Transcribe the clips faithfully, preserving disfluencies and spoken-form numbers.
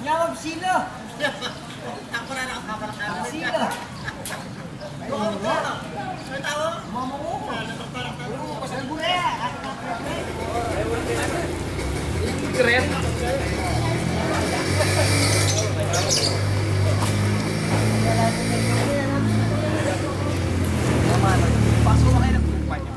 Nyawag sila. Sila. Mama ko. Keren. Pasok na kayo ng kumpanya.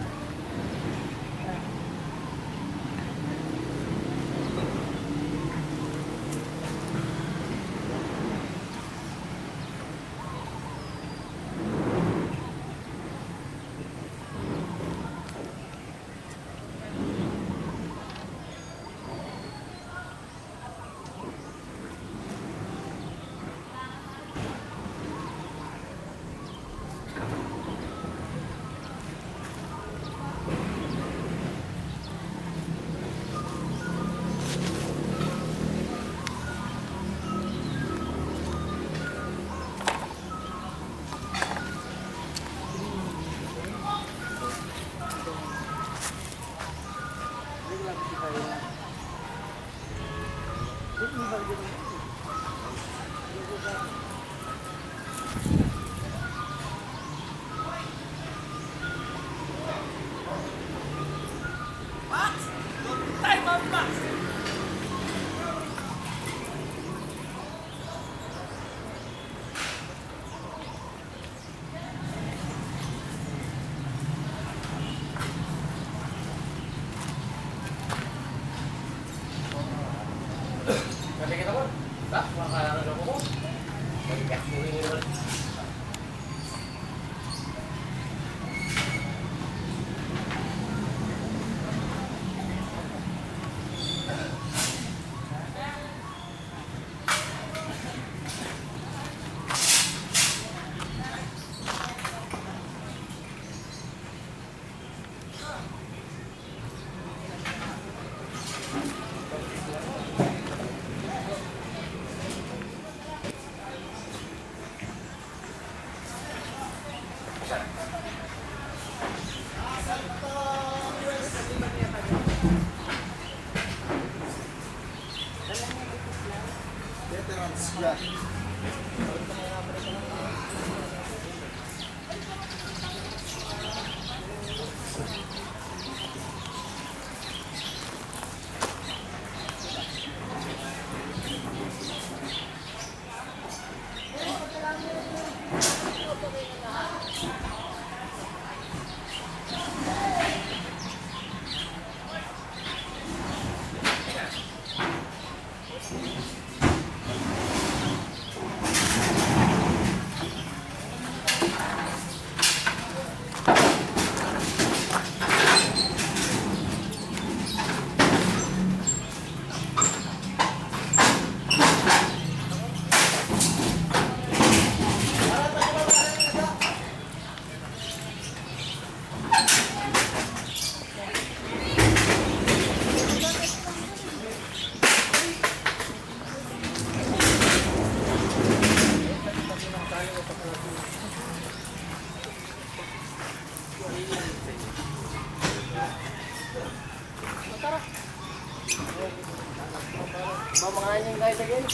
Veterans, ya. Tara. Mamangan yung guys again.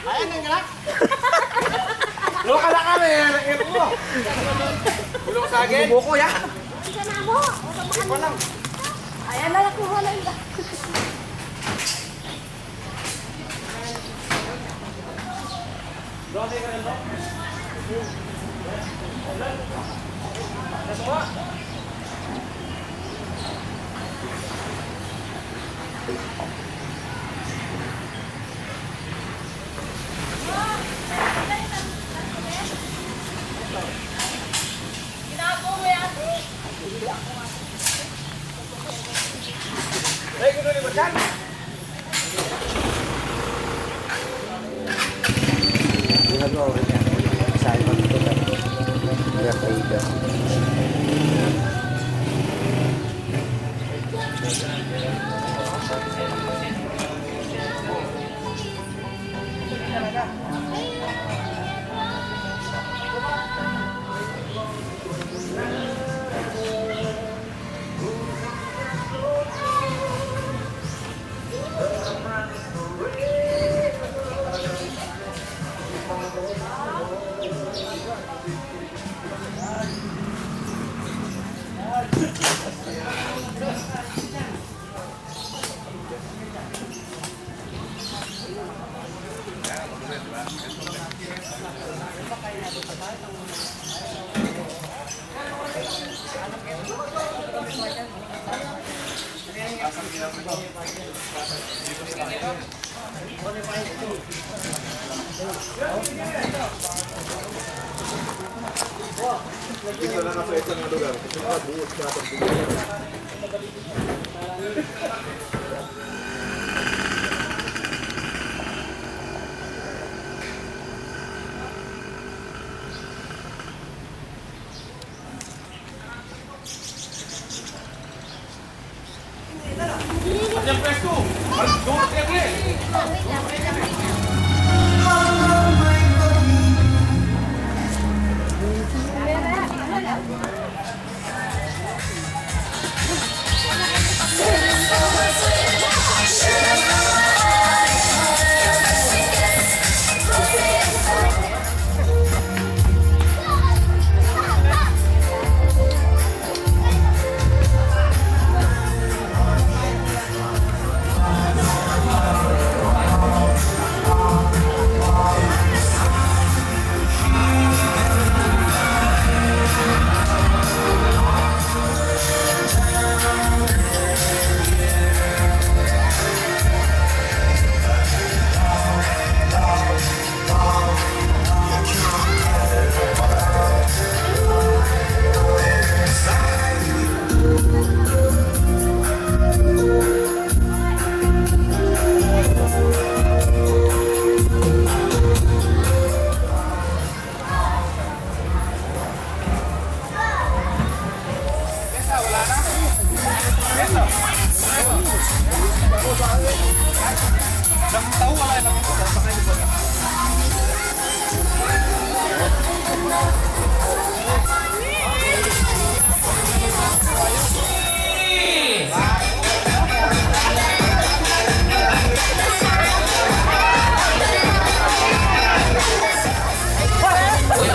Ayan, ang galak. Lo ka na kami, anak niya po. Bulong sa akin. Buko yan. Ayan na lang, kuha na yun. Uy,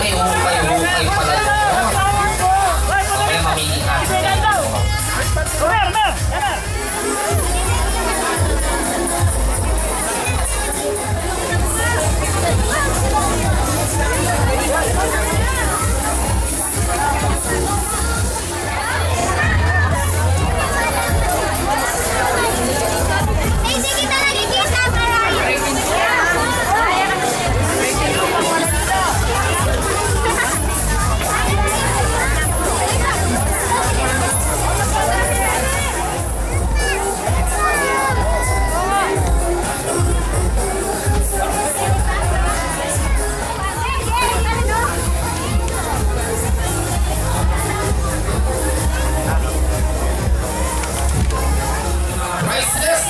may hukay-hukay pala doon. Mamaya mamili ka. Priceless.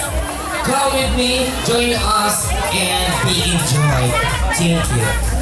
Come with me, join us, and be enjoyed. Thank you.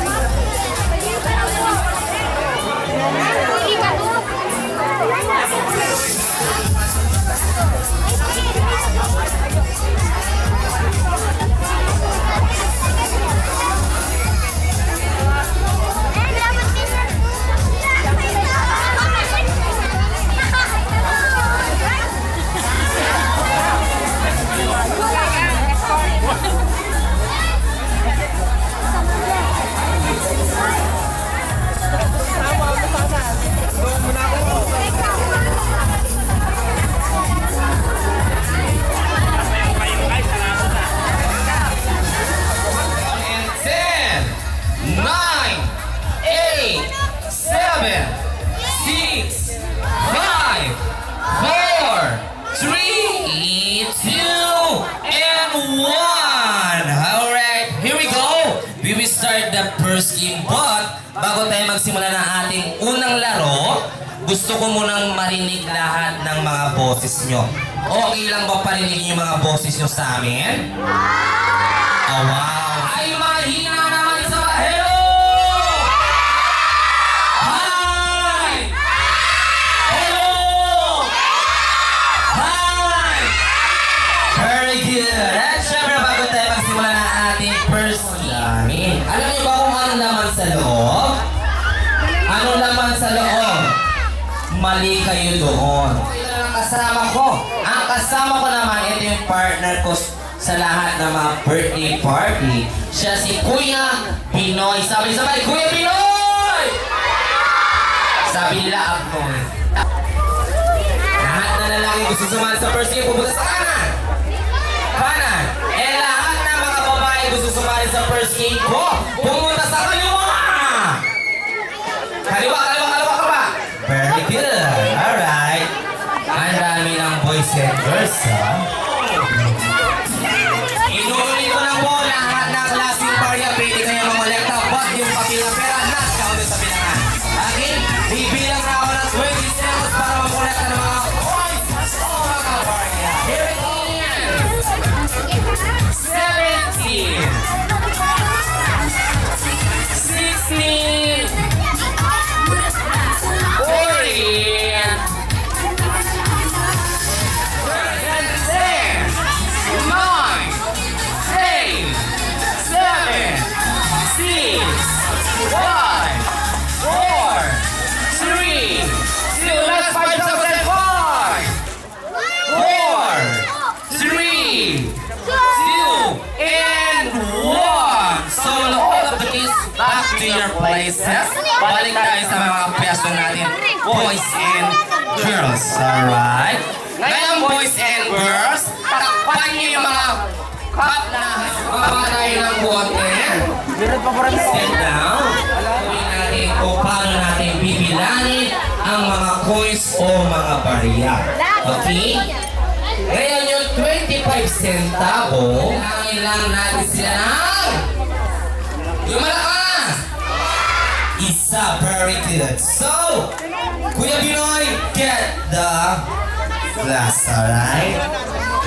Two, and one. Alright, here we go. We will start the first game, but bago tayo magsimula ng ating unang laro, gusto ko munang marinig lahat ng mga boses nyo. Okay lang ba parinig yung mga boses nyo sa amin? Oh, wow. Ay, mahina naman sa hello! Hi! Hello! Hi! Very good. At syempre, bago tayo magsimula ng ating first game, alam niyo ba kung anong laman sa loob? Anong laman sa loob? Mali kayo doon. Ito na ang kasama ko. Ang kasama ko naman, ito yung partner ko sa lahat ng mga birthday party. Siya si Kuya Binoy. Sabay-sabay, Kuya Binoy! Sabi nila ako. Lahat na lalaki gusto sumali sa first game, pupunta sa kanan. Kanan. Eh, lahat ng mga babae gusto sumali sa first game ko, pumunta sa kaliwa. Kaliwa, kaliwa, kaliwa, kaliwa. Very good. Alright. Ang dami ng boys and girls, ha? Inuulit ko lang po, lahat ng klaseng barya, pwede kayo mangolekta, but yung papel na pera, nasa ulo sa bilangan. Okay? Bibilang na ako ng twenty seconds para mangolekta ng mga coins o mga barya. Here we go. Seventeen. Sixteen. Fourteen. Ten. Nine. Eight. Seven. Six. Five. Four. Three. Two. Last five seconds. Five. Four, three, two, and one. So, all of the kids, back to your places. Balik tayo sa mga pwesto natin, boys and girls. Alright? Ngayon, boys and girls, takpan niyo yung mga Kap na, baba tayo ng konti. Sit down. Sabihin natin kung paano natin bibilangin ang mga coins o mga barya. Okay? Ngayon, yung twenty-five centavo, bilangin lang natin sila ng yung malakas. Isa, very good. So, Kuya Binoy, get the glass, alright?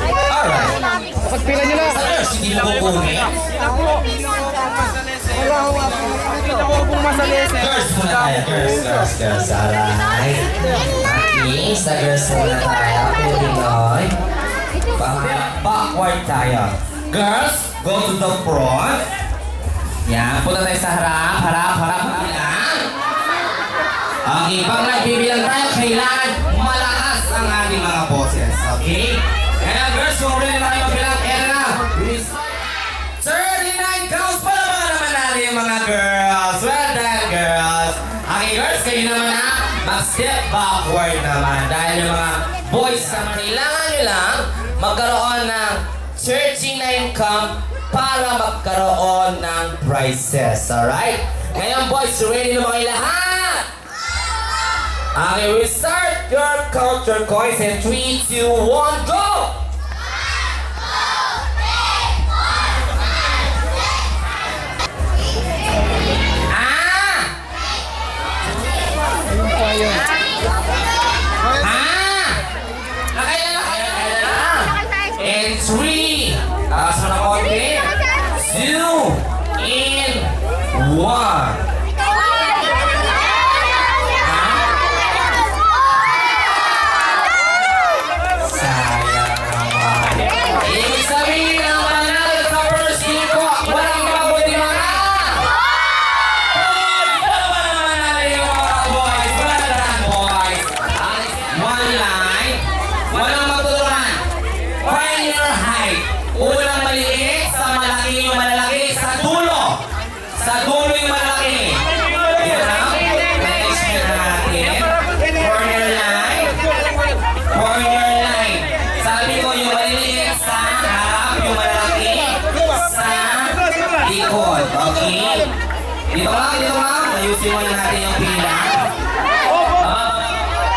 Alright. Pagpila nyo na. Sa girls, hindi mo kukunin. Girls muna tayo, girls, girls, girls, alright. Okay, sa girls muna tayo, Kuya Binoy. Baka backward tayo. Girls, go to the front. Yan, punta tayo sa harap, harap, harap, harap. Yan. Okay, pag nagbibilang tayo, kailangan malakas ang ating mga boses. Okay? Kaya girls, kung ready na kayo magbilang, eto na. Thirty-nine counts. Palakpakan naman natin yung mga girls. Well done, girls. Okay, girls, kayo naman ha. Mag-step backward naman. Dahil yung mga boys, kailangan nyo lang magkaroon ng thirty-nine count para magkaroon ng prizes. Alright? Ngayon, boys, ready na ba kayo lahat? Okay, we start your count your coins in three, two, one, go! Ah! Ah! Nakaya na, nakaya na. And three. Taas mo na konti. Two. And one. Ha? Sayang naman. Ibig sabihin, ang panalo sa first game po, walang mabuti mga boys. Wala naman nanalo yung mga boys. Wala na, boys. One line. Walang matutulungan. Find your height. Unang maliit sa malaki yung malalaki sa dulo. Sa dulo yung malalaki. Yan. Next natin. Corner line. Corner line. Sabi ko, yung maliliit sa harap, yung malalaki sa likod. Okay? Dito, ma'am, dito, ma'am. Ayusin muna natin yung pila.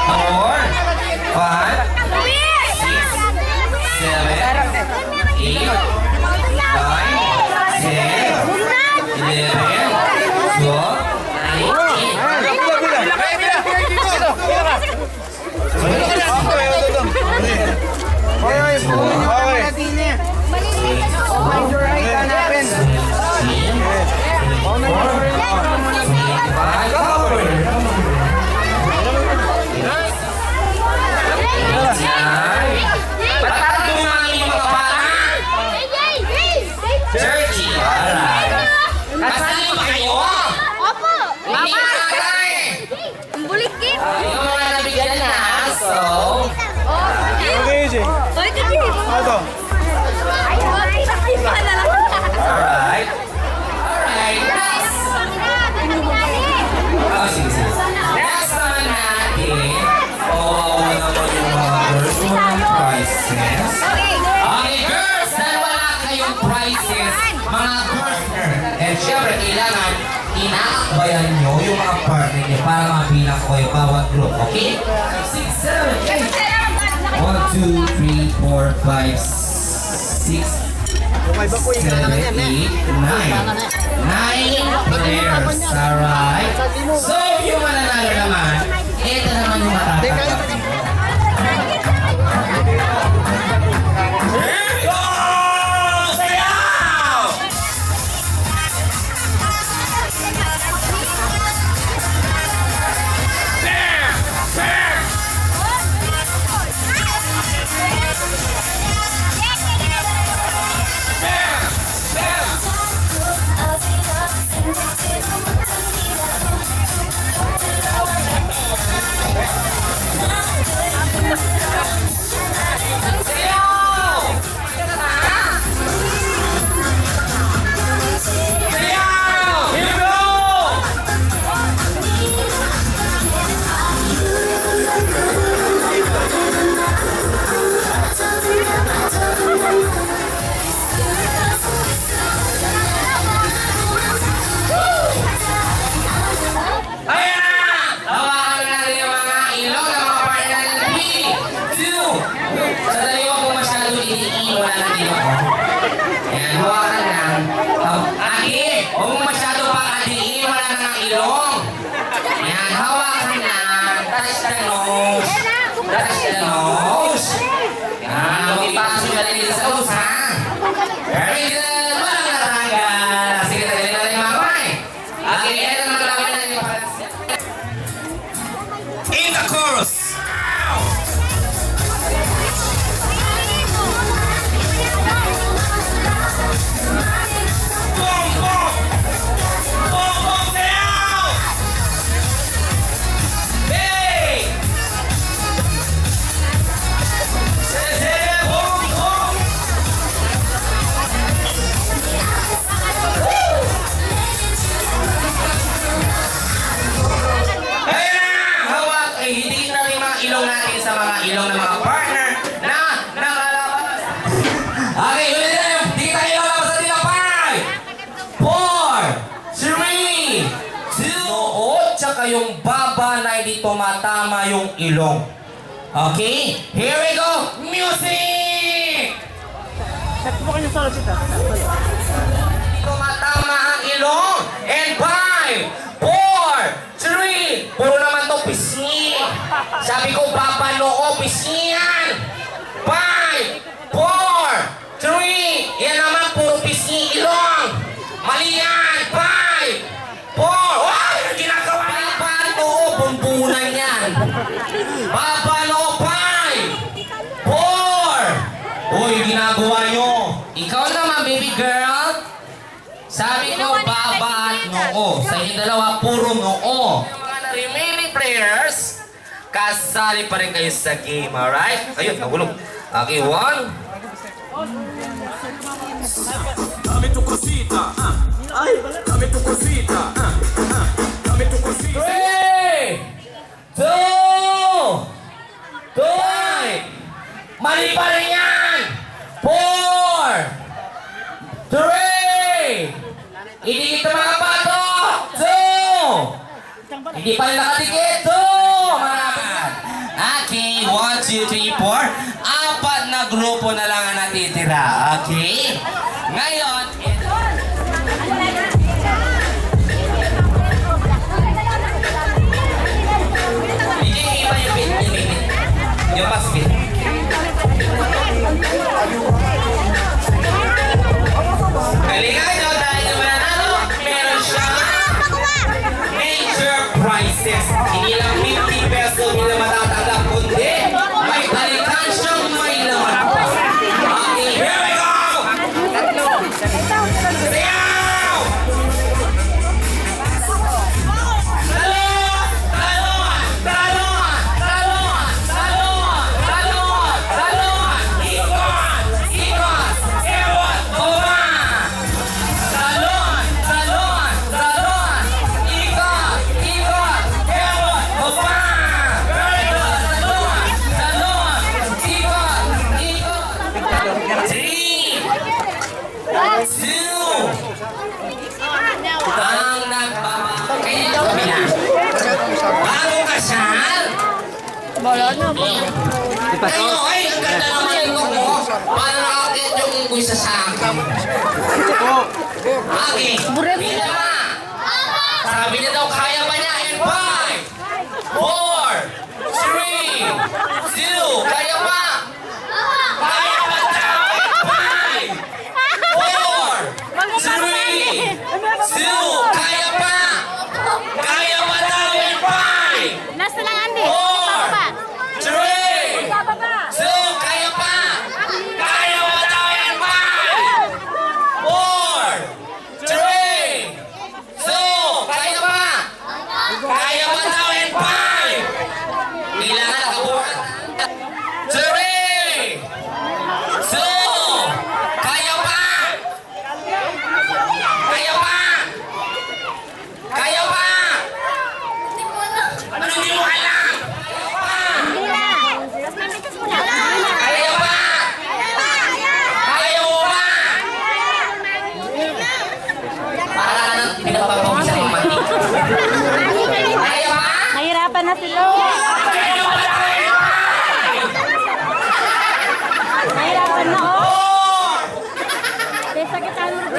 Four, five, six, seven, Eight, nine, ten, eleven, twelve, nineteen. Ba't parang dumami yung mga bata? Thirty, alright. Kasali ba kayo? Opo. Hindi na ata eh. Ang bulikit. Ah, yung mga nabigyan na, so. Oh, okay. Oy, kasi. Ano to? Ay, ay, ay, ay, ay, ay, ay. Alright. Alright, next. Ah, sige, sige. Next naman natin. Kawawa naman yung mga girls. Walang prizes. Okay, girls, dahil wala kayong prizes, mga girls, and syempre, kailangan inaakbayan nyo yung mga partner nyo para mabilang ko kayo bawat group, okay? Six, seven, eight. One, two, three, four, five, six, seven, eight, nine. Nine players, alright? So, yung mananalo naman, ito naman yung matatanggap nyo. Here we go! Sayaw! Ayan na! Hawakan na natin yung mga ilong ng mga partner. Three, two. Sandali, huwag mo masyado idiin. Wala nang ilong. Ayan, hawakan na. Haw-, agi, huwag mo masyado pang adiin. Wala na ng ilong. Ayan, hawakan na. Touch the nose. Touch the nose. Ah, huwag ipasok yung dali sa nose, ha? Very good. Walang natanggal. Sige, tanggalin natin yung mga kamay. At i-end naman namin ang ipapansin. In the chorus. Bom, bom. Bom, bom, sayaw. Hey! Sesebe, bom, bom. Ayan na! Hawak! Eh, hindi na rin mga ilong natin sa mga ilong ng mga partner na nakalabas. Okay, ulit tayo. Di tayo lalabas sa tila. Five, four, three, two. Noo, tsaka yung baba na hindi tumatama yung ilong. Okay, here we go. Music! Tumatama ang ilong. And five, four, three. Puro naman to pisngi. Sabi ko, baba noo, pisngi yan. Five, four, three. Yan naman, puro pisngi ilong. Mali yan. Five, four. Hoy! Ang ginagawa niya! Baba noo, bumbunan yan. Baba noo, five, four. Hoy, ginagawa nyo. Ikaw naman, baby girl. Sabi ko, baba at noo. Sa inyong dalawa, puro noo. Yung mga remaining players, kasali pa rin kayo sa game, alright? Ayun, nahulog. Okay, one. Dame tu cosita, ah. Ay, dame tu cosita, ah, ah. Dame tu cosita. Three, two, two. Mali pa rin yan. Four, three. Hindi kita makapatok. Two. Hindi pa rin nakadikit. Two! Mga kapatid. Okay, one, two, three, four. Apat na grupo na lang ang Titira, okay? Ngayon, bigay iba yung bit, yung bit, yung pas bit. Galingan nyo dahil yung mananalo, meron siyang major prizes. Hindi lang fifty pesos, hindi lang matatanggap, kundi may balikan siyang may laman pa. Okay, here we go! Sayaw! Talon! Talon! Ikot! Ikot! Ewang! Talon! Talon! Talon! Ikot! Ikot! Ewang! Very good! Talon! Talon! Ikot! Ikot! Three! Two! Ang nagbaba-, kaya ito, sabi na. Bagong kasal? Bala na. Kayo, ay, ang ganda naman yung mo. Parang nakakit yung unggoy sa sangkap. Okay. Sabi niya daw, kaya pa niya. And five, four, three, two, kaya pa. Kaya pa daw, and five, four, three, two, kaya pa. Kaya pa daw, and five, nasa lang, Andy. Four, three, two, kaya pa. Kaya pa daw, and five, four, three, two, kaya pa. Kaya pa daw, and five. Kailangan nakabuhat. Three, two, kaya pa. Kaya pa. Kaya pa. Ano, di mo alam? Kaya pa. Kaya pa. Kaya mo pa. Para ka nang pinagpapawisan ng mati. Kaya pa? Nahirapan na si Lo. Nahirapan na, oh. Four,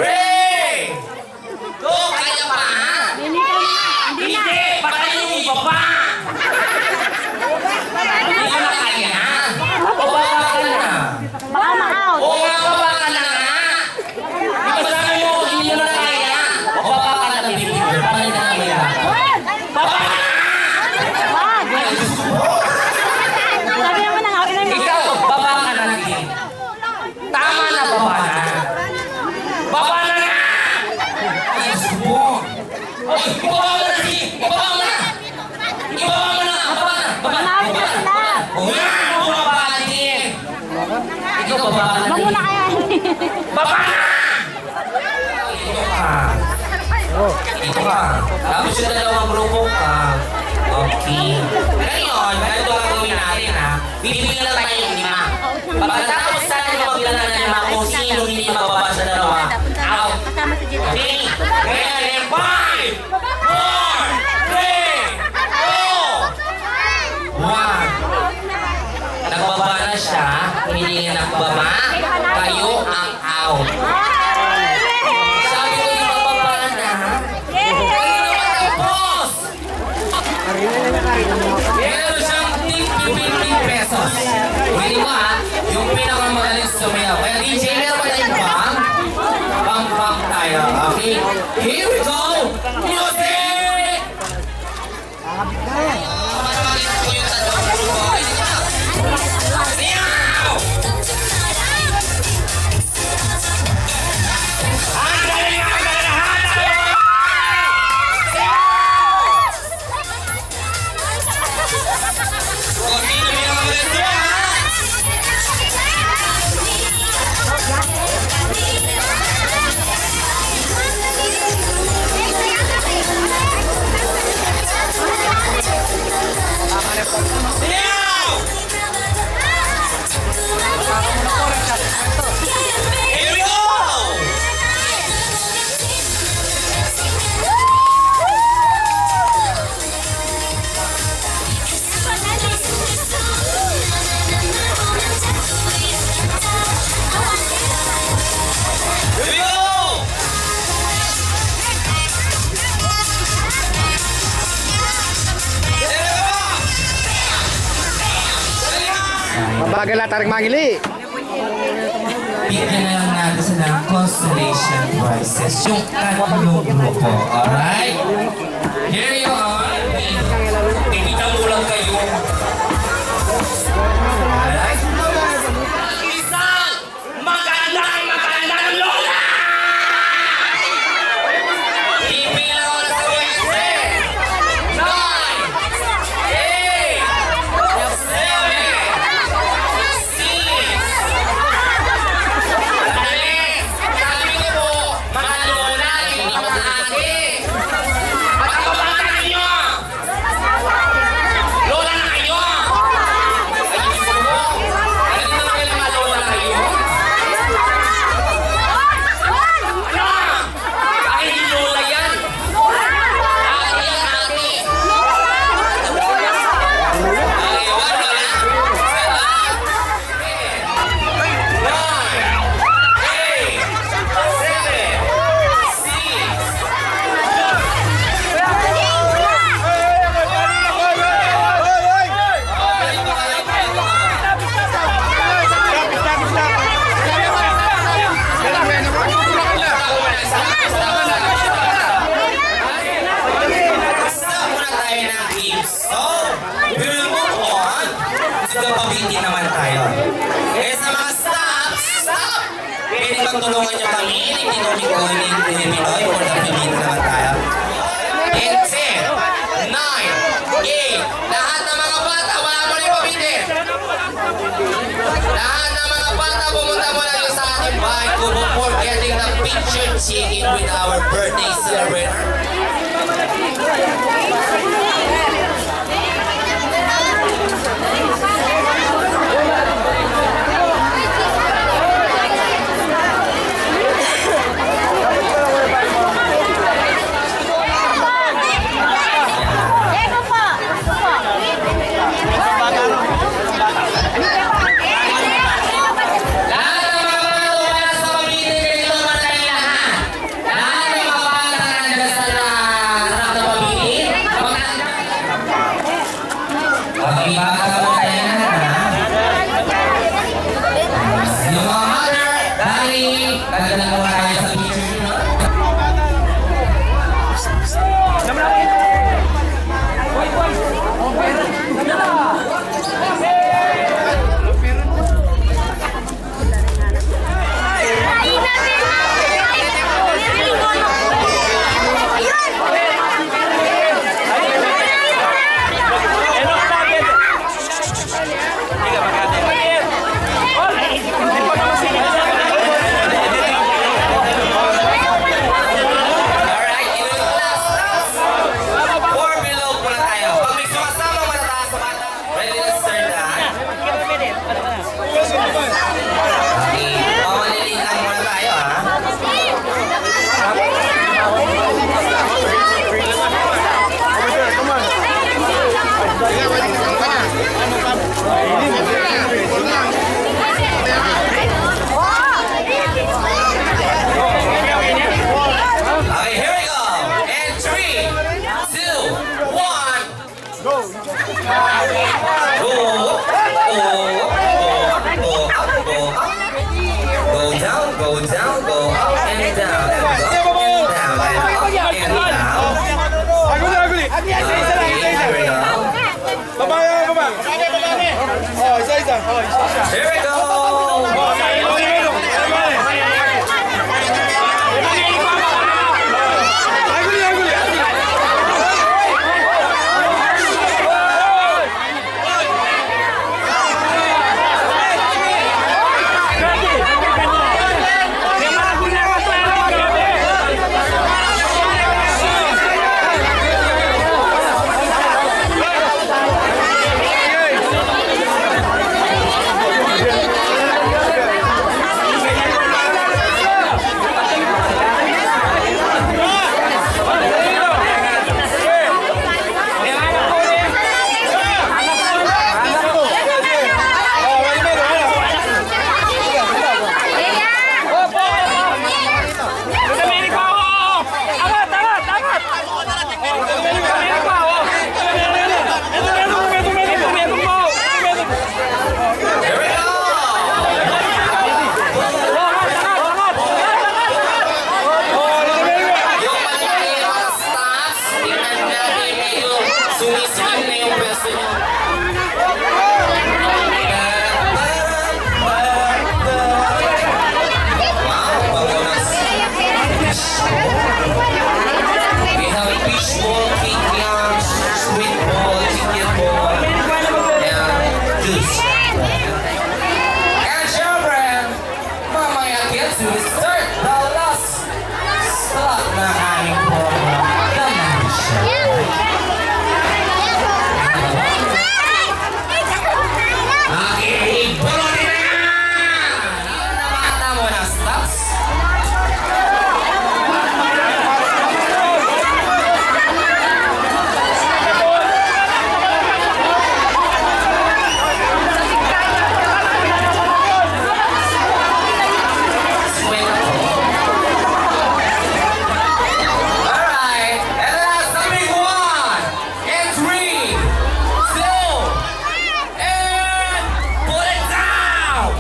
three, two, kaya pa? Hindi na. Hindi, patay yung baba. Hindi na kaya. Baba ka na. Baka ma-out. Oo nga, baba ka na nga. Di ba sabi mo, hindi mo na kaya? O, baba ka na, baby girl. Baba ka na, baby girl. Baba ka na! Wag. Ay, Diyos ko po. Sabi naman ng, okay lang. Ikaw, baba ka na, Ricky. Tama na, baba na. Baba na nga! Ay, Diyos ko po. Ay, ibaba mo na, Ricky. Ibaba mo na. Ibaba mo na, baba na, baba na, baba na, baba na. O nga, bumaba ka din. Ikaw, baba ka na din. Baba na! Ito ka. Ito ka. Tapos yung dalawang grupo ka. Okay. Ngayon, ganito ang gawin natin, ha. Bibilang tayo ng lima. Pagkatapos natin magbilang ng lima, kung sino hindi mababa sa dalawa, out. Okay? Kaya, five, four, three, two, one. Nagbaba na siya, hindi niya nagbaba. Kayo ang out. Sabi ko, yung bababa na. Kayo naman ang boss. Meron siyang tig fifteen pesos. Pwede ba, ha? Yung pinakamagaling sumayaw. Kaya D J, meron ba tayong pang? Pang, pang tayo. Okay. Here we go. Music! Agad na taring mangili. Bigyan na lang natin sila ng consolation prizes. Yung tatlong grupo. Alright? Here you are. Ipinta mo lang kayo. Alright? Isang magandang, magandang lola! Pipila ko na sa wese. Nine, eight, seven, six. Sandali. Sabi ko po, mga lola, hindi mga ate. Ba't ang bata ninyo? Lola na kayo! Ay, Diyos ko po. Ano naman kayo, mga lola na kayo? Ano? Ay, hindi lola yan. Ate yan, ate. Ay, wala, wala. Nine, eight, seven, six. Stop muna tayo ng games. So, we'll move on to the pabitin naman tayo. Eh, sa mga staff, staff! Pwede magtulungan niyo kami ni Tito Mikoy, ni Kuya Mikoy, for the pabitin naman tayo. And ten, nine, eight, lahat ng mga bata, wala mo rin pabitin. Lahat ng mga bata, pumunta muna doon sa ating bahay kubo for getting the picture taken with our birthday celebrator. Lahat ng mga bata, wala sa pabitin, ganito, madali lahat. Lahat ng mga bata na nandiyan sa harap ng pabitin, mag- Okay, bata, madali na, ha? Yung mga mother, daddy, dali na muna tayo sa picture, no? Alright, four below muna tayo. Pag may sumasama, matataas sa bata. Ready na, sir, na? Okay, pamalilitan muna tayo, ha? Okay, here we go. And three, two, one. Go, go, go up, go up, go up. Go down, go down, go up and down, and go up and down, and up and down. Aguli, aguli. Okay, here we go. Baba, baba. Oh, isa, isa. Oh, isa, isa. Here we go. Let's start the last slot ng ating program. Come on, show. Okay, bolo na! Ano naman na muna, stops? Alright, and that's the big one. And three, two, and put it down.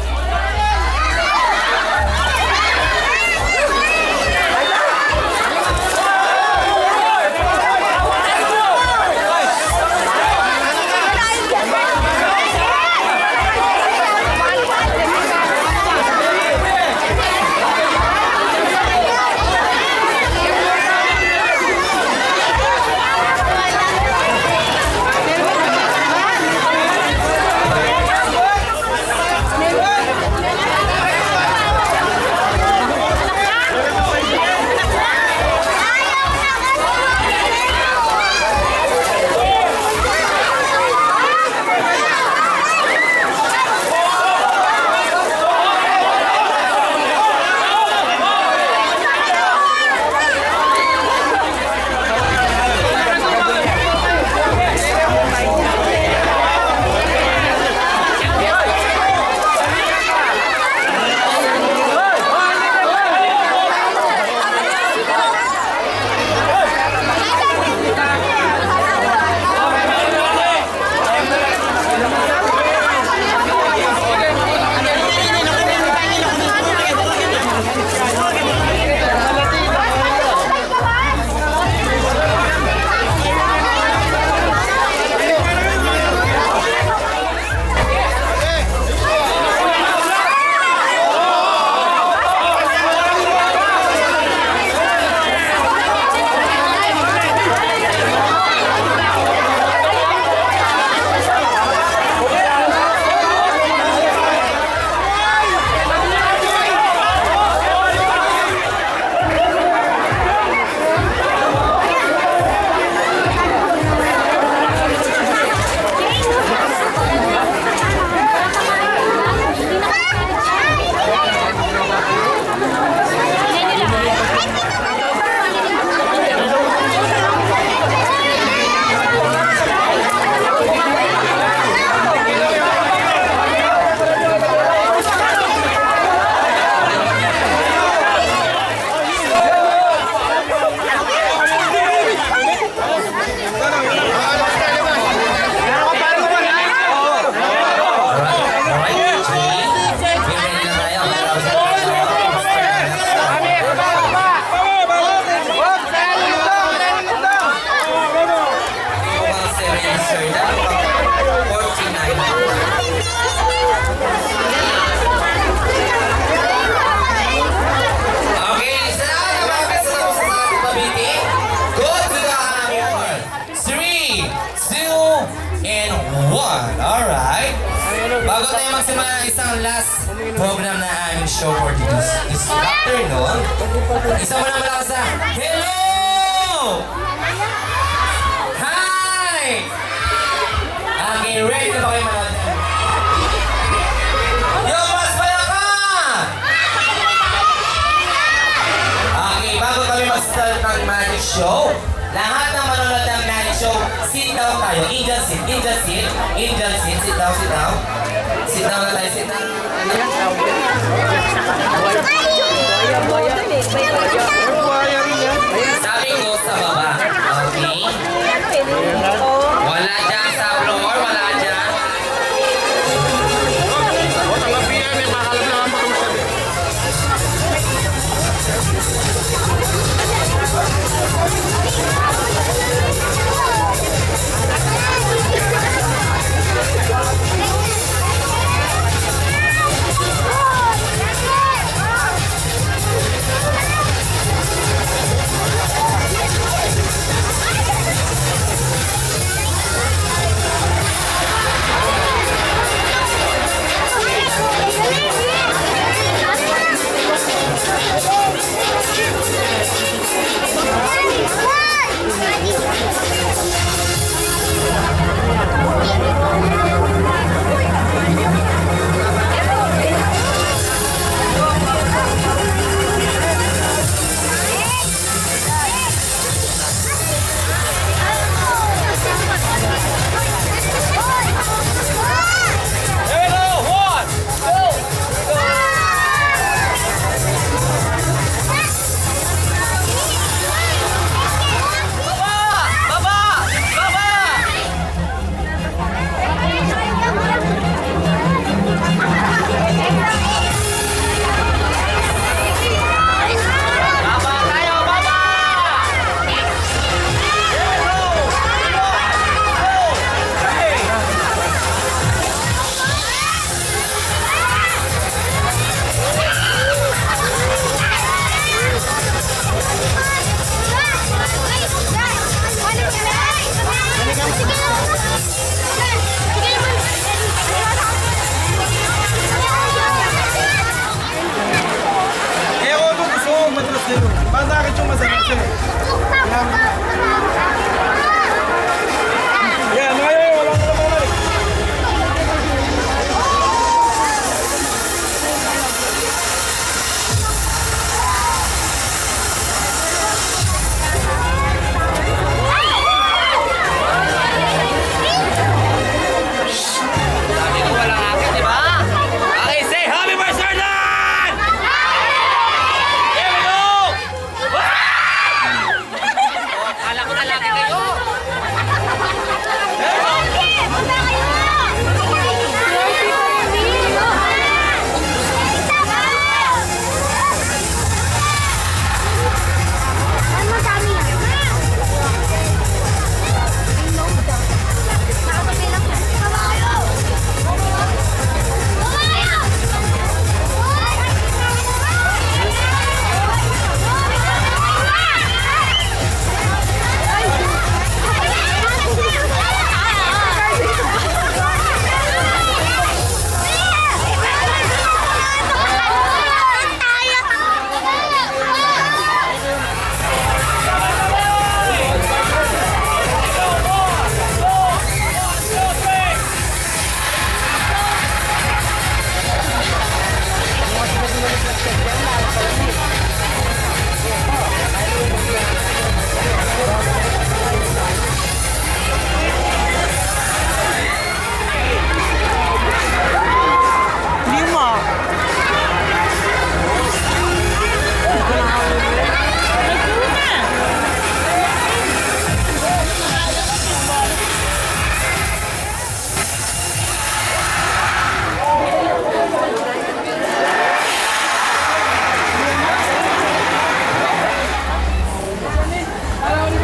Okay, sa lahat ng mga kasama sa ating pabiti, go to the hammer. Three, two, and one. Alright. Bago tayo magsimula ng isang last program na aming show for this, this afternoon, isa mo na malakas na, "Hello!" Hi! Okay, ready na ba kayo manood? Yo, mas malakas! Okay, bago kami mag-start ng magic show, lahat ng manonood ng magic show, sit down tayo. Indian sit, Indian sit, Indian sit, sit down, sit down. Sit down na tayo, sit down. Sabi ko sa baba. Okay. Wala dyan sa floor, wala dyan. Basta ka cuma sa kasi. Yan, yan, yan, wala ka na balik. Sabi ko walang akin, di ba? Okay, say happy birthday, Jordan! Here we go! Wow! Oh, kala ko na lagi kayo.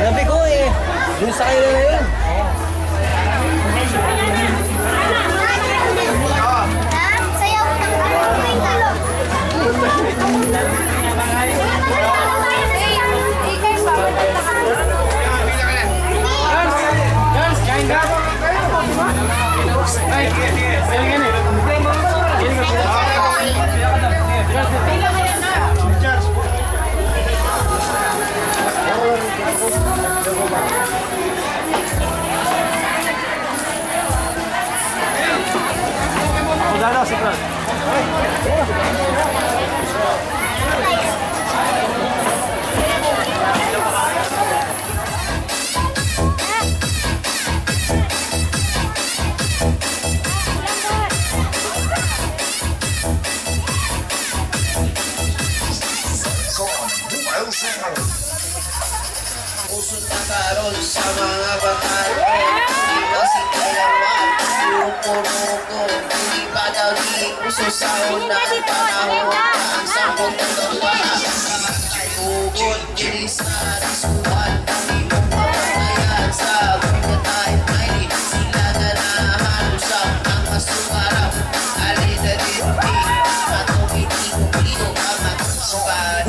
Sabi ko eh, dun sa kanila na yun. Uso na karon sa mga bataan, di kasi kaya man, grupo-grupo, di pa daw di uso sa unang panahon, ang sampung taon pa, ay ugot, di sa rasuan, di mo mapatayan, sa ako'y patay, ay sila na halos ang mga sumarap, alin na din, di, matumitigo-tigo, ang mga sumarap.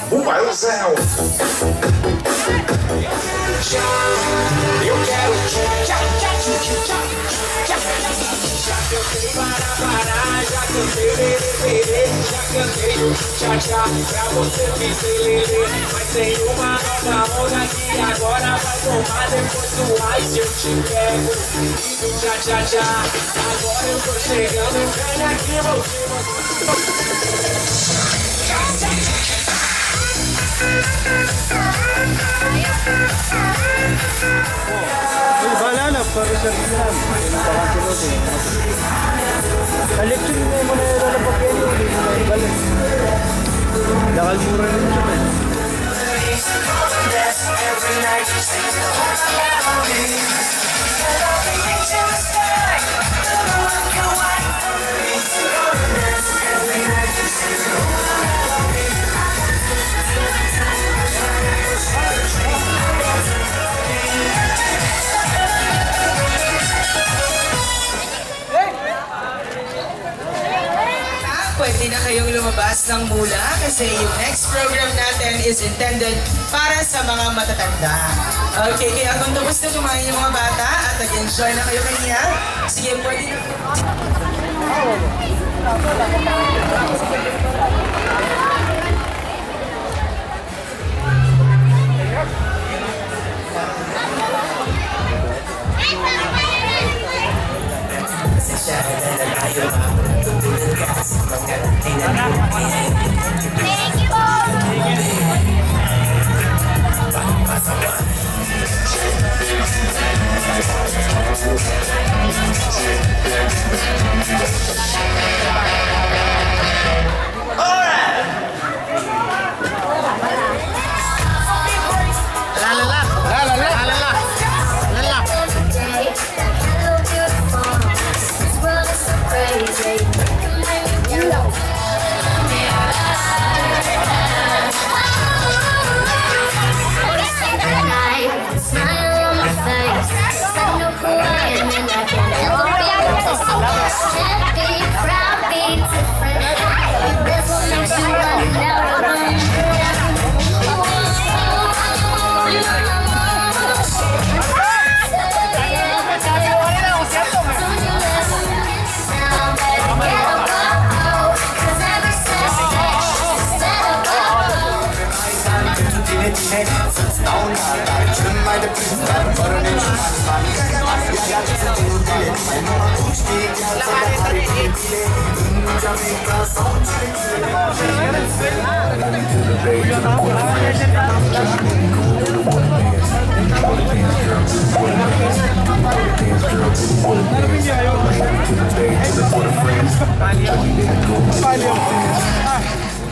Mobile Sound. Eu quero tchá, tchá, tchá, tchá, tchá, tchá. Já cantei para, para, já cantei lelê, lelê, já cantei tchá, tchá, pra você dizer lelê. Mas tem uma nova onda que agora vai bombar depois do ai, se eu te pego. Tchá, tchá, tchá. Agora eu tô chegando, vem aqui, meu filho. Uy, bahala na, para sa Pinas. Yung bakante ko, eh. Election na yung mga lalabag kayo, hindi mo na ibalik. Dakal mura rin siya, eh. Pwede na kayong lumabas ng mula kasi yung next program natin is intended para sa mga matatanda. Okay, kaya kung tapos na kumain yung mga bata at nag-enjoy na kayo kanina, sige, pwede na.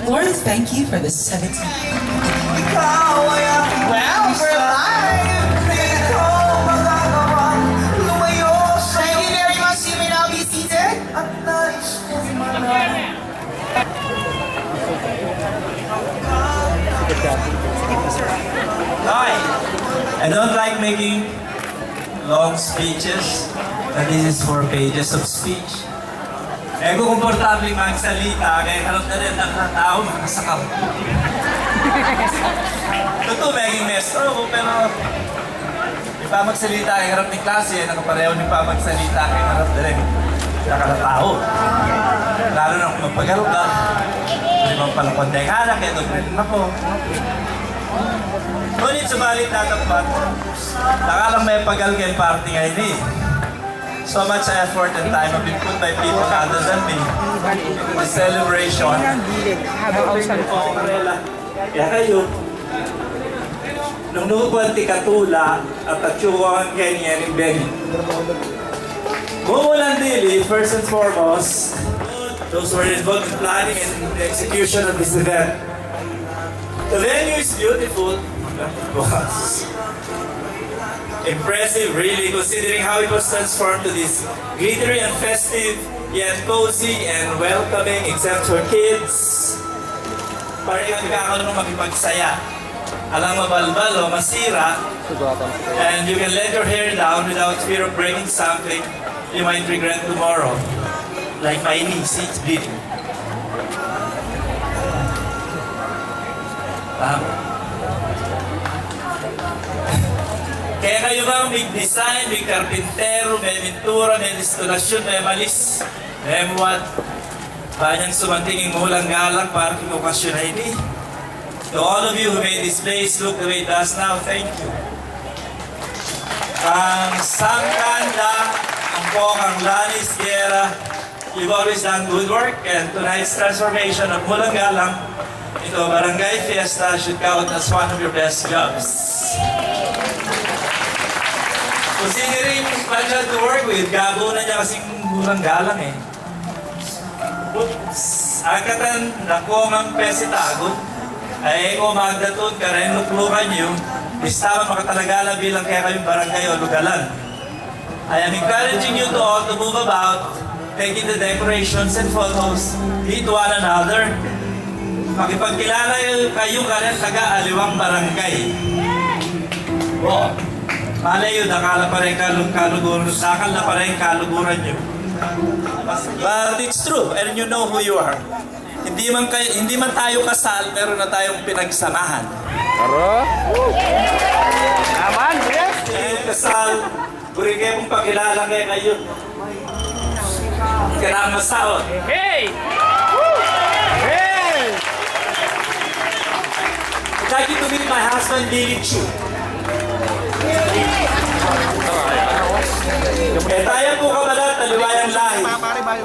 Lord, thank you for the seventeen. Well, we're live. Thank you very much. You may now be seated. Hi. I don't like making long speeches, but this is four pages of speech. E ku komportabling magsalita keng harap da ring dakal a tau, makasakau. Tutu, meging maestro ku, pero ipamagsalita keng harap ning klase, e na kaparehu ning pamagsalita keng harap da ring dakal a tau. Lalu na kung mapagal ka, di man pala konti nga na, kaya doble rin ako. Ngunit subalit, tatapat, dakal ang mepagal keng parting a ini. So much effort and time have been put by people other than me in the celebration. Kaya kayu, nung nukuan ti katula at atiu ko ang kenyan ing beni. Mumulan dili, first and foremost, those who are involved in planning and the execution of this event. The venue is beautiful. It was impressive, really, considering how it was transformed to this glittery and festive, yet cozy and welcoming, except for kids. Parang kami kakanung makipagsaya. Alang mabalbal o masira, and you can let your hair down without fear of breaking something you might regret tomorrow. Like my niece, it's bleeding. Tama. Kaya kayu bang mig-design, mig-karpinteru, me-mintura, me-instalasyun, me-malis, me-muwad, banyang sumanting ing mulang galang para king okasyun a ini. To all of you who made this place look the way it does now, thank you. Kang Sangkan da, Angko, kang Lanis Guerra, you've always done good work, and tonight's transformation of Mulang Galang So, barangay fiesta should count as one of your best jobs. Considering much to work with, gabo na niya kasing murang galang eh. Oops, akatan na ko mang pesitagun. Ay, ko magdatun, kareng luklukan yu, bista makatalagala bilang kekayung barangay o lugalan. I am encouraging you to all to move about, taking the decorations and photos, meet one another. Makipagkilala kayu kareng taga aliwang barangay. O, malay yu, dakal la pa rin kalu-, kaluguran, dakal la pa rin kaluguran yu. But it's true, and you know who you are. Hindi man kay-, hindi man tayo kasal, meron na tayong pinagsamahan. Aro? Naman, yes! Hindi kayo kasal, buri kayo kung pakilala kayo kayo. Kailangan masaot. Hey! Hey! I'd like you to meet my husband, Billy Chu. E taya pu kabalat, aliwa yang lahi.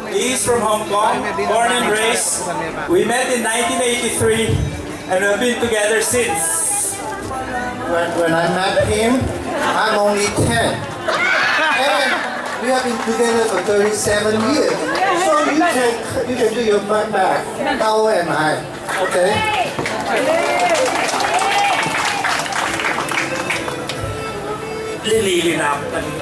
He is from Hong Kong, born and raised. We met in nineteen eighty-three, and we've been together since. When, when I met him, I'm only ten. And we have been together for thirty-seven years. So you can, you can do your math. How old am I? Okay. Lilili na ako kanina.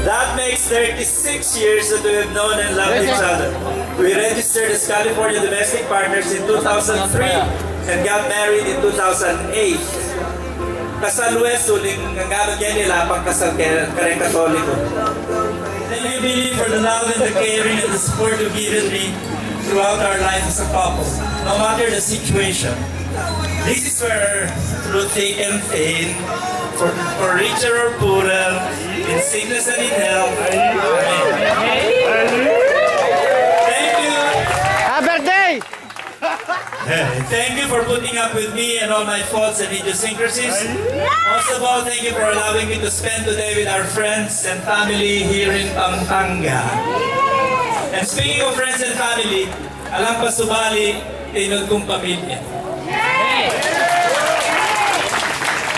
That makes thirty-six years that we have known and loved each other. We registered as California domestic partners in two thousand three and got married in two thousand eight. Kasal we, suling ngana, keni la pang kasal ke-, kareng Katoliko. Thank you, Billy, for the love and the caring and the support you've given me throughout our life as a couple, no matter the situation. This is where, through thick and thin, for, for richer or poorer, in sickness and in health. Amen. Thank you. Happy birthday! Thank you for putting up with me and all my faults and idiosyncrasies. Most of all, thank you for allowing me to spend today with our friends and family here in Pampanga. And speaking of friends and family, alang pasubali, tinutong pamilya.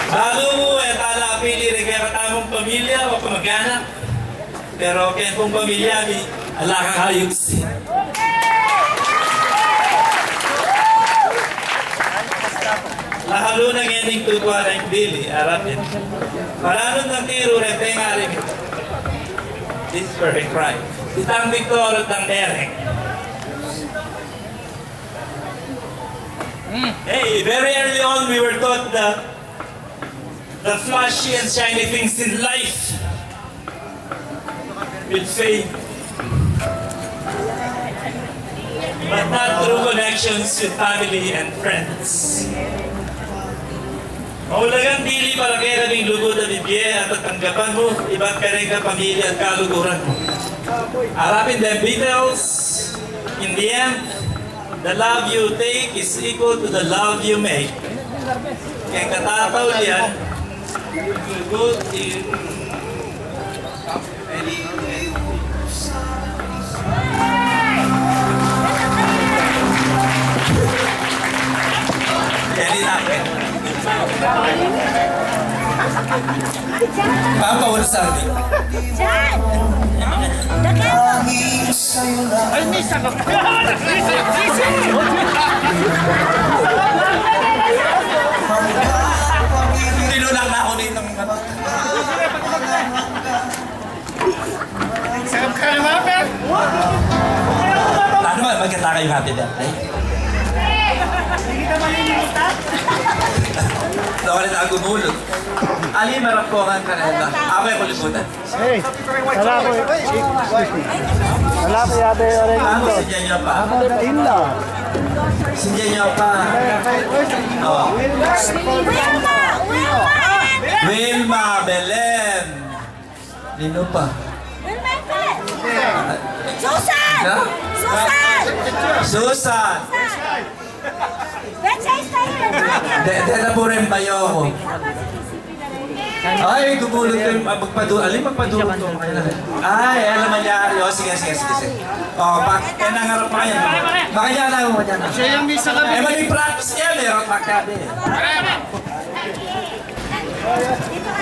Balu mu, e tala pili reng kekatamung pamilya o kamag-anak. Pero keng pung pamilya mi, ala kang hayup sin. Lahalu na ngening tutuan a ing Billy, arapin. Maranud nang tiru reng pengaring. This is where he cried. Itang Victor, itang Derek. Hey, very early on we were taught the, the flashy and shiny things in life will fade, but not true connections with family and friends. Maulagang dili para kaya kaming lugud a bibie at tatanggapan mu, ibat kareng kapamilya at kaluguran mu. Arapin deng Beatles, in the end, the love you take is equal to the love you make. Keng katataulian, good in Papa, what's up? Ay, misa ka. Tinulak na ako ninong. Sarap ka naman, Pep. Ano ba, magkita kayo happy birthday? Hindi kita malilimutan. Nawala na ako mulog. Ali, marap ko ang kanila. Ako ay kulibutan. Hey, wala po. Wala po yata yung orange. Ako, sindihan niyo pa. Ako, inla. Sindihan niyo pa. Oh. Wilma! Wilma! Wilma Belen! Nino pa? Wilma Belen! Susan! Ha? Susan! Susan! Betsa esta yun? De, de na po rin bayo ko. Ay, gumulot kayo. Ah, magpadu-, alin magpadulot kayo? Ay, alam mo niya. O, sige, sige, sige, sige. O, pa, kaya nangarap pa kayo. Makanya na, makanya na. Siya yung misa kami. Eh, mali practice niya, meron pa kami.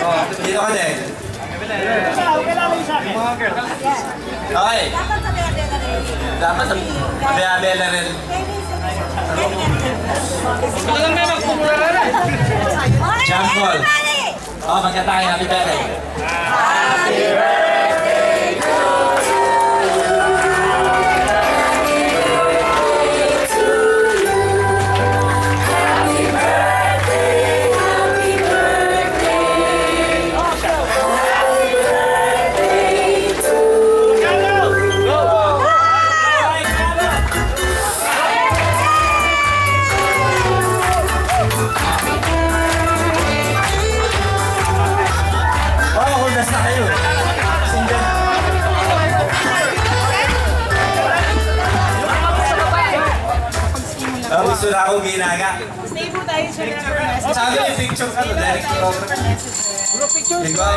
O, dito ka din. Okay. Dapat ang abe-abe na rin. Walang may magkukulang na. Jump ball. O, magkanta kayo. Happy birthday. O, hunas na kayo. Singgan. O, gusto na akong ginaga. Stay po tayo, sir. Sabi, picture ka, direct program. Group picture. Di ba?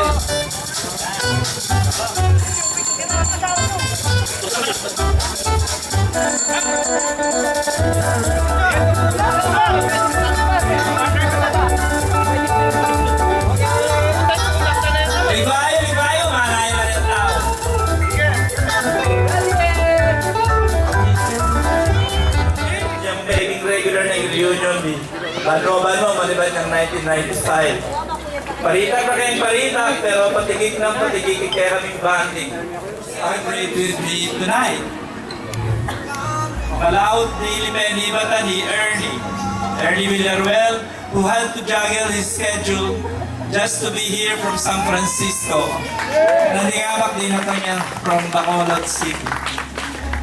Libayo, libayo, manay na rin tao. Yang pwedeng regular na reunion, di. Banwa-banwa, maliban yang nineteen ninety-five. Paritak na kayang paritak, pero patigik ng patigik, kaya kaming bonding. Our great with me tonight. Palaut ni Limen, iba ta ni Ernie. Ernie Villaruel, who had to juggle his schedule just to be here from San Francisco. Nanding amak din na kanya from Bacolod City.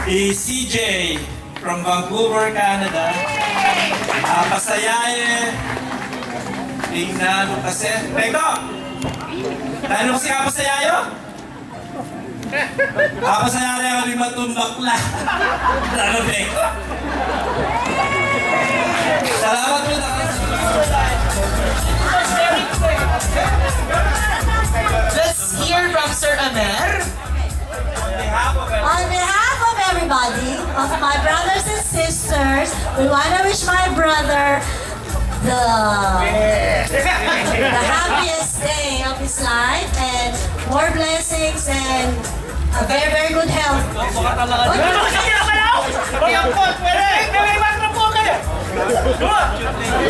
I C J from Vancouver, Canada. Apasayaye. Tingnan mo kasi. Pekto! Tanong si apasayayo? Apasayaye ako ni Matumbakla. Ano, Pekto? Salamat po. Let's hear from Sir Amer. On behalf of everybody, of my brothers and sisters, we wanna wish my brother the, the happiest day of his life and more blessings and a very, very good health.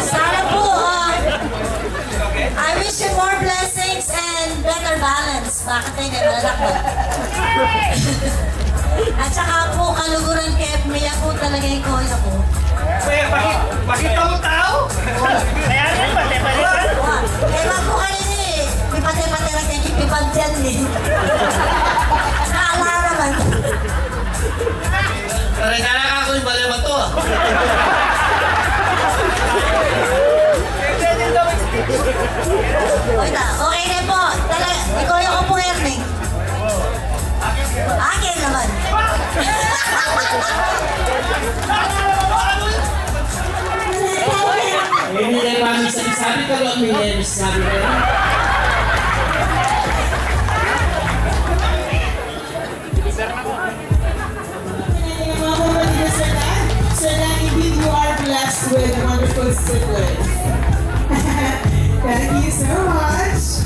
Sana po, uh, I wish him more blessings and better balance. Bakit tayo may malalakad? At saka po, kaluguran kaya, maya po talaga yung koyo ko. Kaya, bakit, bakit ang tao? Kaya rin, pati-pati. Kaya po kanina eh, may pati-pati lang kayo, may pagdyan eh. Kaala naman. Pare, kala ka ako yung bale bato, ah. Oy, ta, okay na po. Tala, ikaw yung upo, Ernie. Akin naman. Ini na yung pamit sa sabi ko, lo, may sabi ko. Sir Dan, indeed, you are blessed with wonderful siblings. Thank you so much.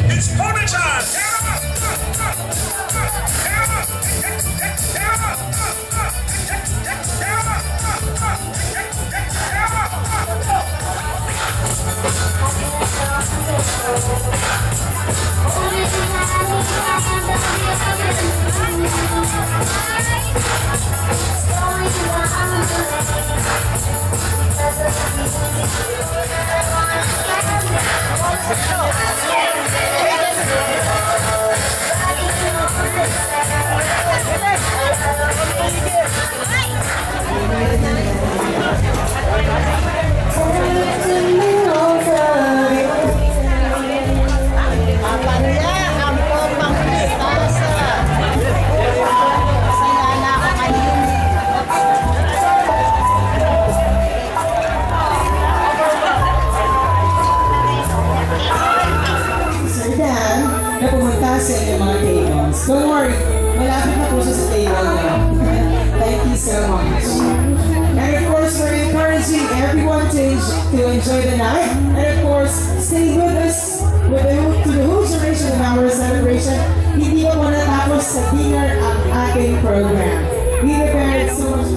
It's pony time! Sir Dan, na pumunta sa inyong mga tables. Don't worry, malapit na po siya sa table niya. Thank you so much. And of course, we're encouraging everyone to enjoy, to enjoy the night. And of course, stay with us with the, to the whole duration of our celebration. Hindi pa po natapos sa dinner ang ating program. We prepared so much.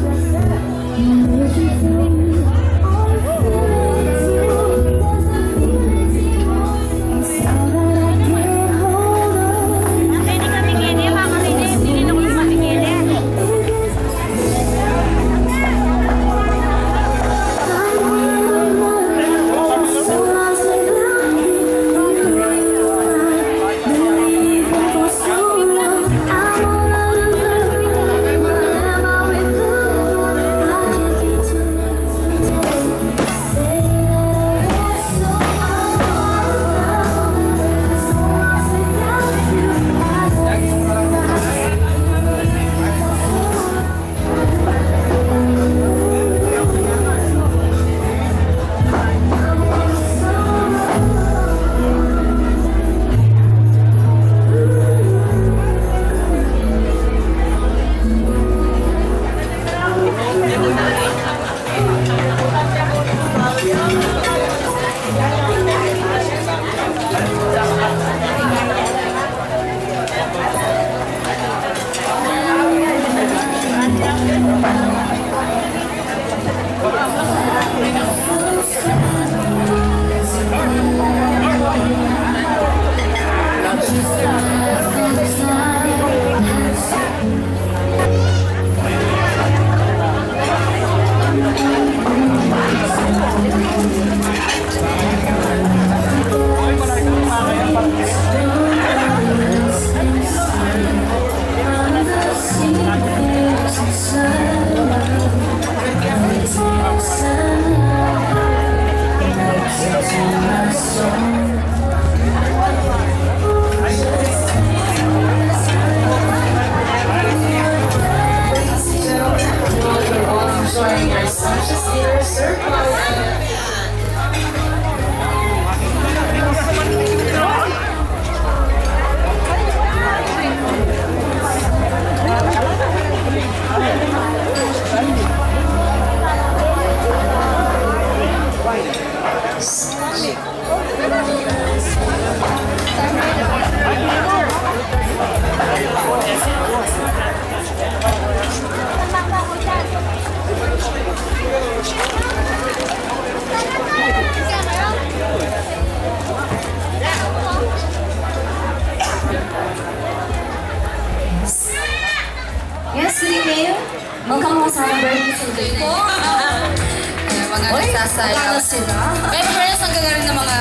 Happy birthday po. Ayan, mga Oy, nagsasayaw. Magkano sila? Pero, pero sa gagaling ng mga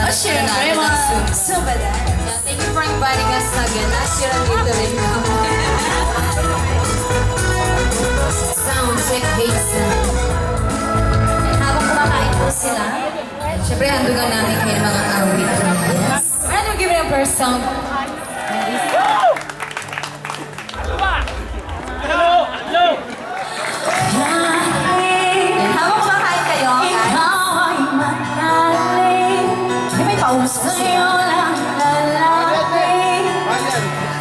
Ah, syempre, mga subadan. Subadan. Yeah, thank you for inviting us again. Last year, andito rin kami. Sound check, Hazel. Habang kumakain po sila, syempre, handugan namin kayo ng mga awit. Yes. Ano, give it a first sound. Habang kumakain kayo, guys. Ikaw ay matalim. Hindi, may paubos ko sa'yo. Sa'yo lang lalapit.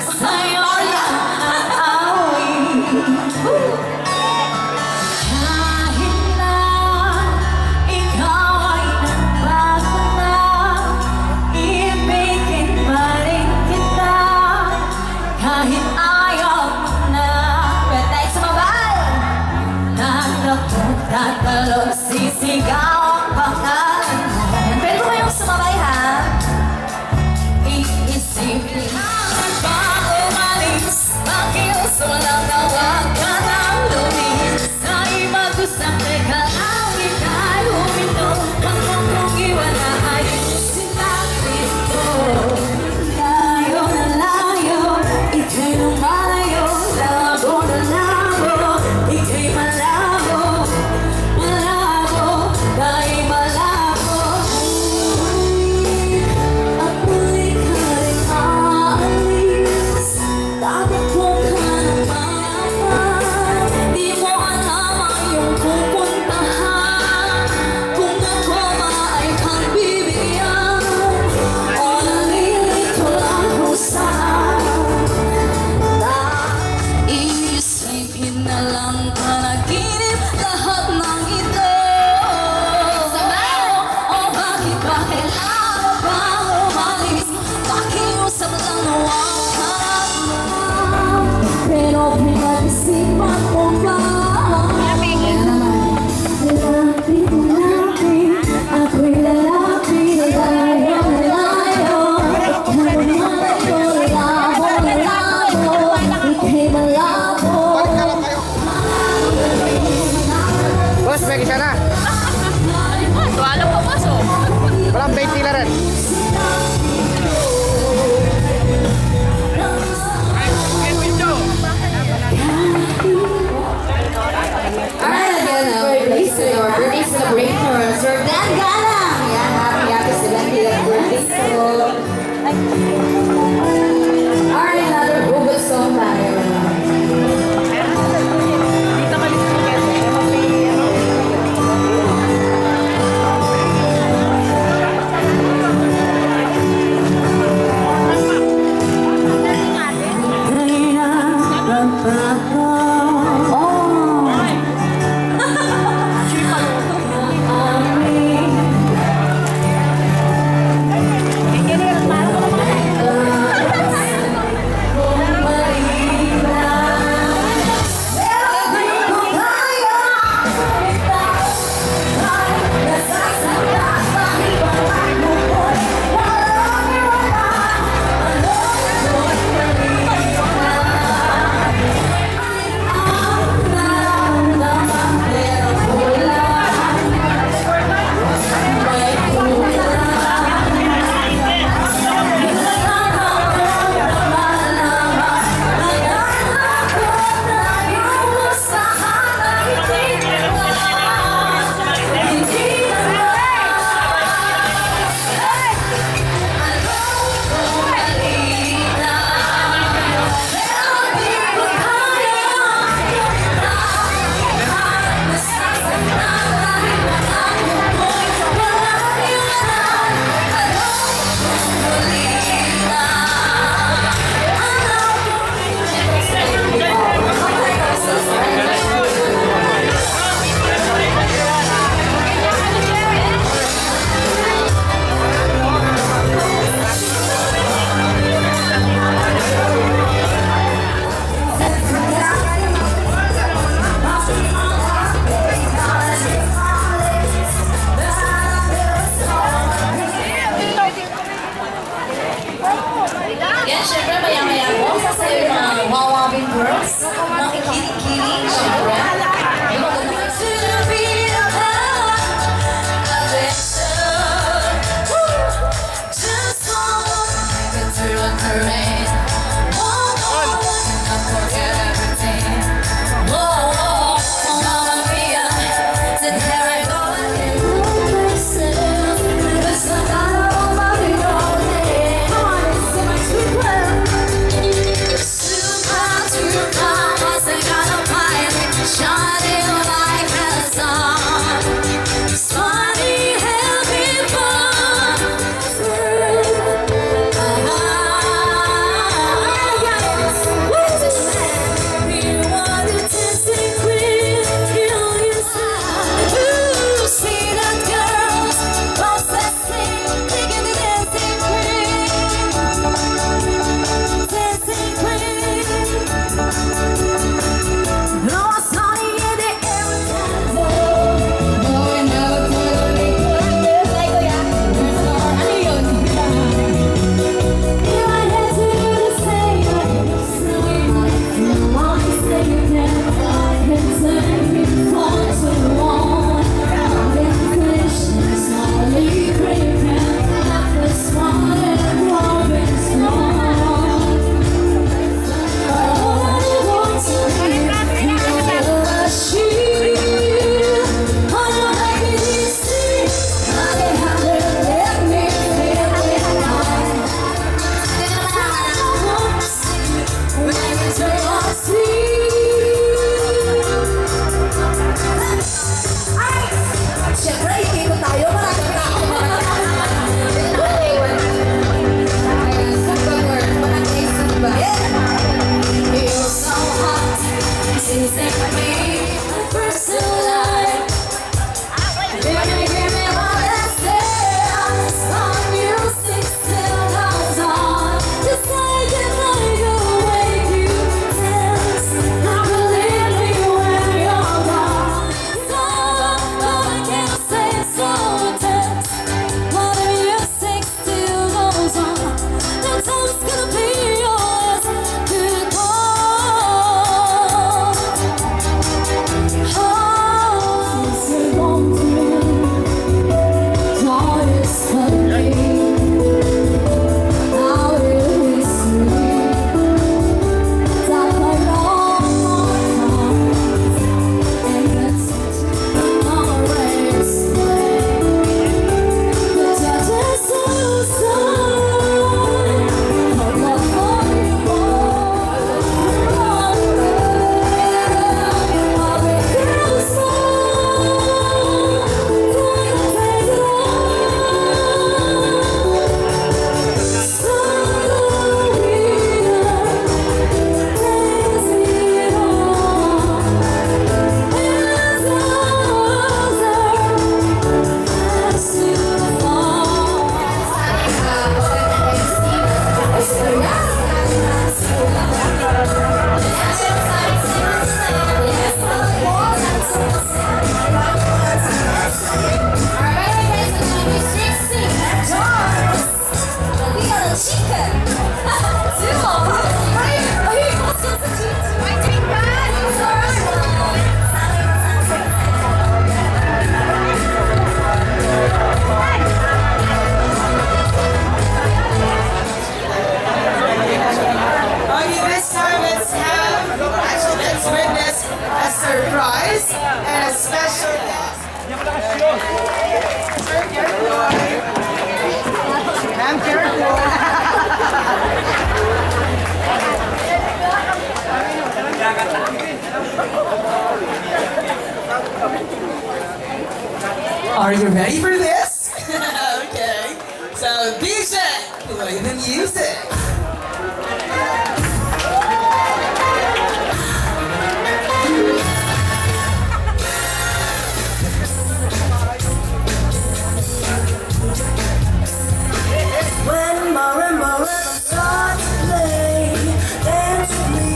Sa'yo lang ang awit. Kahit na ikaw ay nagbago na, ibigin pa rin kita. Kahit ayaw mo na, pwede tayo sumabay. Tatakbo, tatalon, sisigaw ang pangalan mo. Pwede po kayong sumabay, ha? Iisipin na ba umalis? Pakiusap lang na wag ka nang lumisan. Sa iba gusto, teka lang, ika'y huminto. Wag mong iwan na ayusin. Layo na layo, ika'y lumalayo. Labo na labo, ika'y malabo. Malabo, tayo'y malabo. At muli ka rin aalis. Tatakbo ka na naman. Di mo alam ang iyong pupuntahan. Kung ako ay pagbibigyan o nalilito lang kung saan, iisipin na lang panaginip lahat ng ito. O bakit ba kailangan pa umalis? Pakiusap lang, wag ka na. Pero pinag-isipan mo ba? Lapit, lapit, ako'y lalapit, layo, layo. Labo, labo, ika'y malabo. Boss, may isa na. Wala pa, boss, oh. Walang bait nila rin. Alright, again, uh, birthday celebra-, birthday celebrator, Sir Dan Galang. Yan, happy, happy seventieth birthday. So, Alright, another good song tayo. Oh. Chicken. Duo. Are you, are you supposed to teach? I take that. It's all right. Okay, this time let's have, actually, let's witness a surprise and a special guest. Ma'am, careful. Are you ready for this? Okay. So, D J, play the music. When more and more of us start to play, dance with me,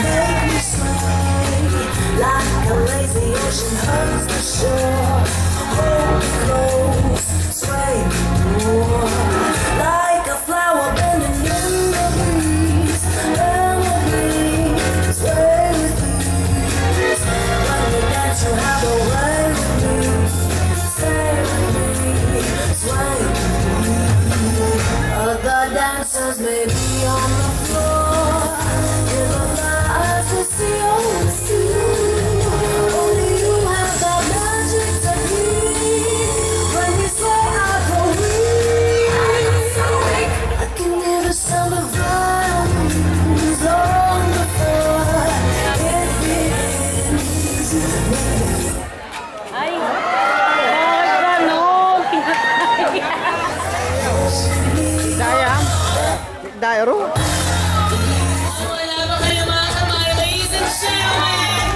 make me sway, like a lazy ocean hugs the shore. Hold me close, sway me more, like a flower bending in the breeze. Bend with me, sway with me. When we dance, you have a way with me. Stay with me, sway with me. Other dancers may be on the floor, with other eyes to see only you. Only you have that magic technique. When we sway, I go weak. I can hear the sound of violins long before it begins. Ay, bakit ganon? Daya. Daya ro. Wala ba kayo, mga kamay, ladies and gentlemen?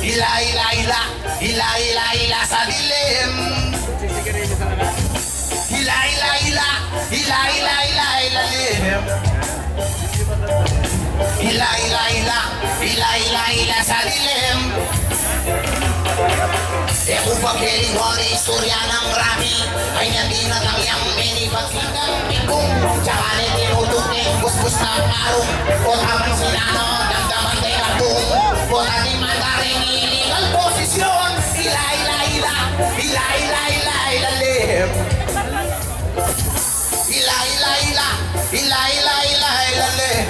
Ila, ila, ila, ila, ila, ila sa dilim. Ila, ila, ila, ila, ila, ila, ila, lim. Ila, ila, ila, ila, ila, ila sa dilim. E ku pa keling wari istorya nang rapi, ay niya dinatang yang meni pagkita. Ikung, tsaka ni tinutuk ni busbus na parung. Kota man sinano, damdaman de atung. Kota di mandaring illegal posisyon. Ila, ila, ila. Ila, ila, ila, ila, lim. Ila, ila, ila. Ila, ila, ila, ila, lim.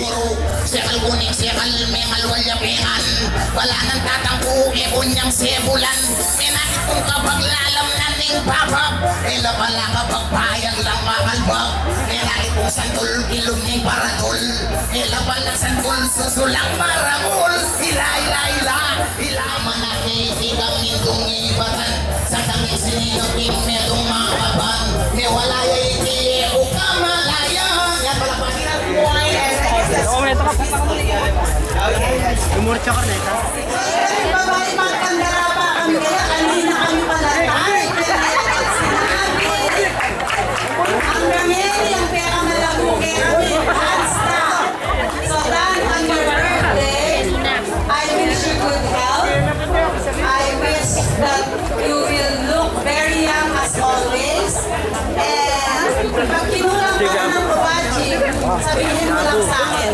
Puru, sekal kuning, sekal mengal, walya pengan. Bala nang tatangku, e kunyang sebulan. Menakit kung kapaglalam na ning babab. E la bala kapagpayag lang makalbag. Menakit kung santul, kilum ning paratul. E la bala santul, susulang maramul. Ila, ila, ila. Ila man a kaibigan nindung ibatan. Sa dangin sinigap ing medung makaban. Mewala ya iti e ku kamalayan. Yan pala, pati na po ay S S S. Gumurcha ka na ito. Babae, magandara pa kami kaya kanina kami pala tayo. Hanggang ngayon, yung pera malago kaya kami. Basta. So, Dan, on your birthday, I wish you good health. I wish that you will look very young as always. And pag kinulang ka ng kuwachi, sabihin mo lang sa akin,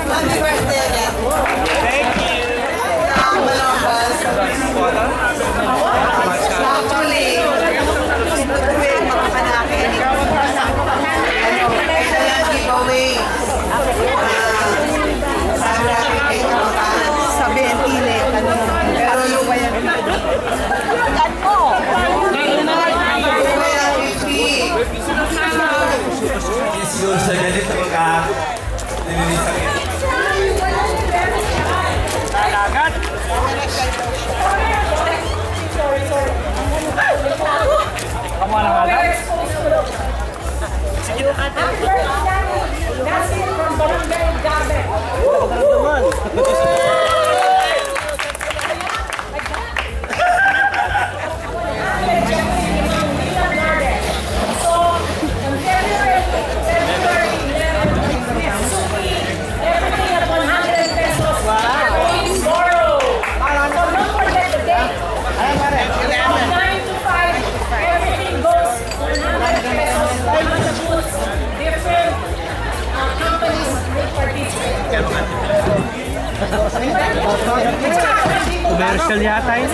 "Happy birthday again." Thank you. Ang Balongas. Actually, gusto ko yung mga panakin. Ano, kaya giveaway. Sabi ang tile, ano, pero lupa yan. Yes, yun, sa ganito ka, nililisan kita. Talagat? Kamu anak-anak? Everything at one hundred pesos. Wow. Borrow. So don't forget the date. From nine to five, everything goes one hundred pesos. Different, uh, companies will participate. Commercial yata yun.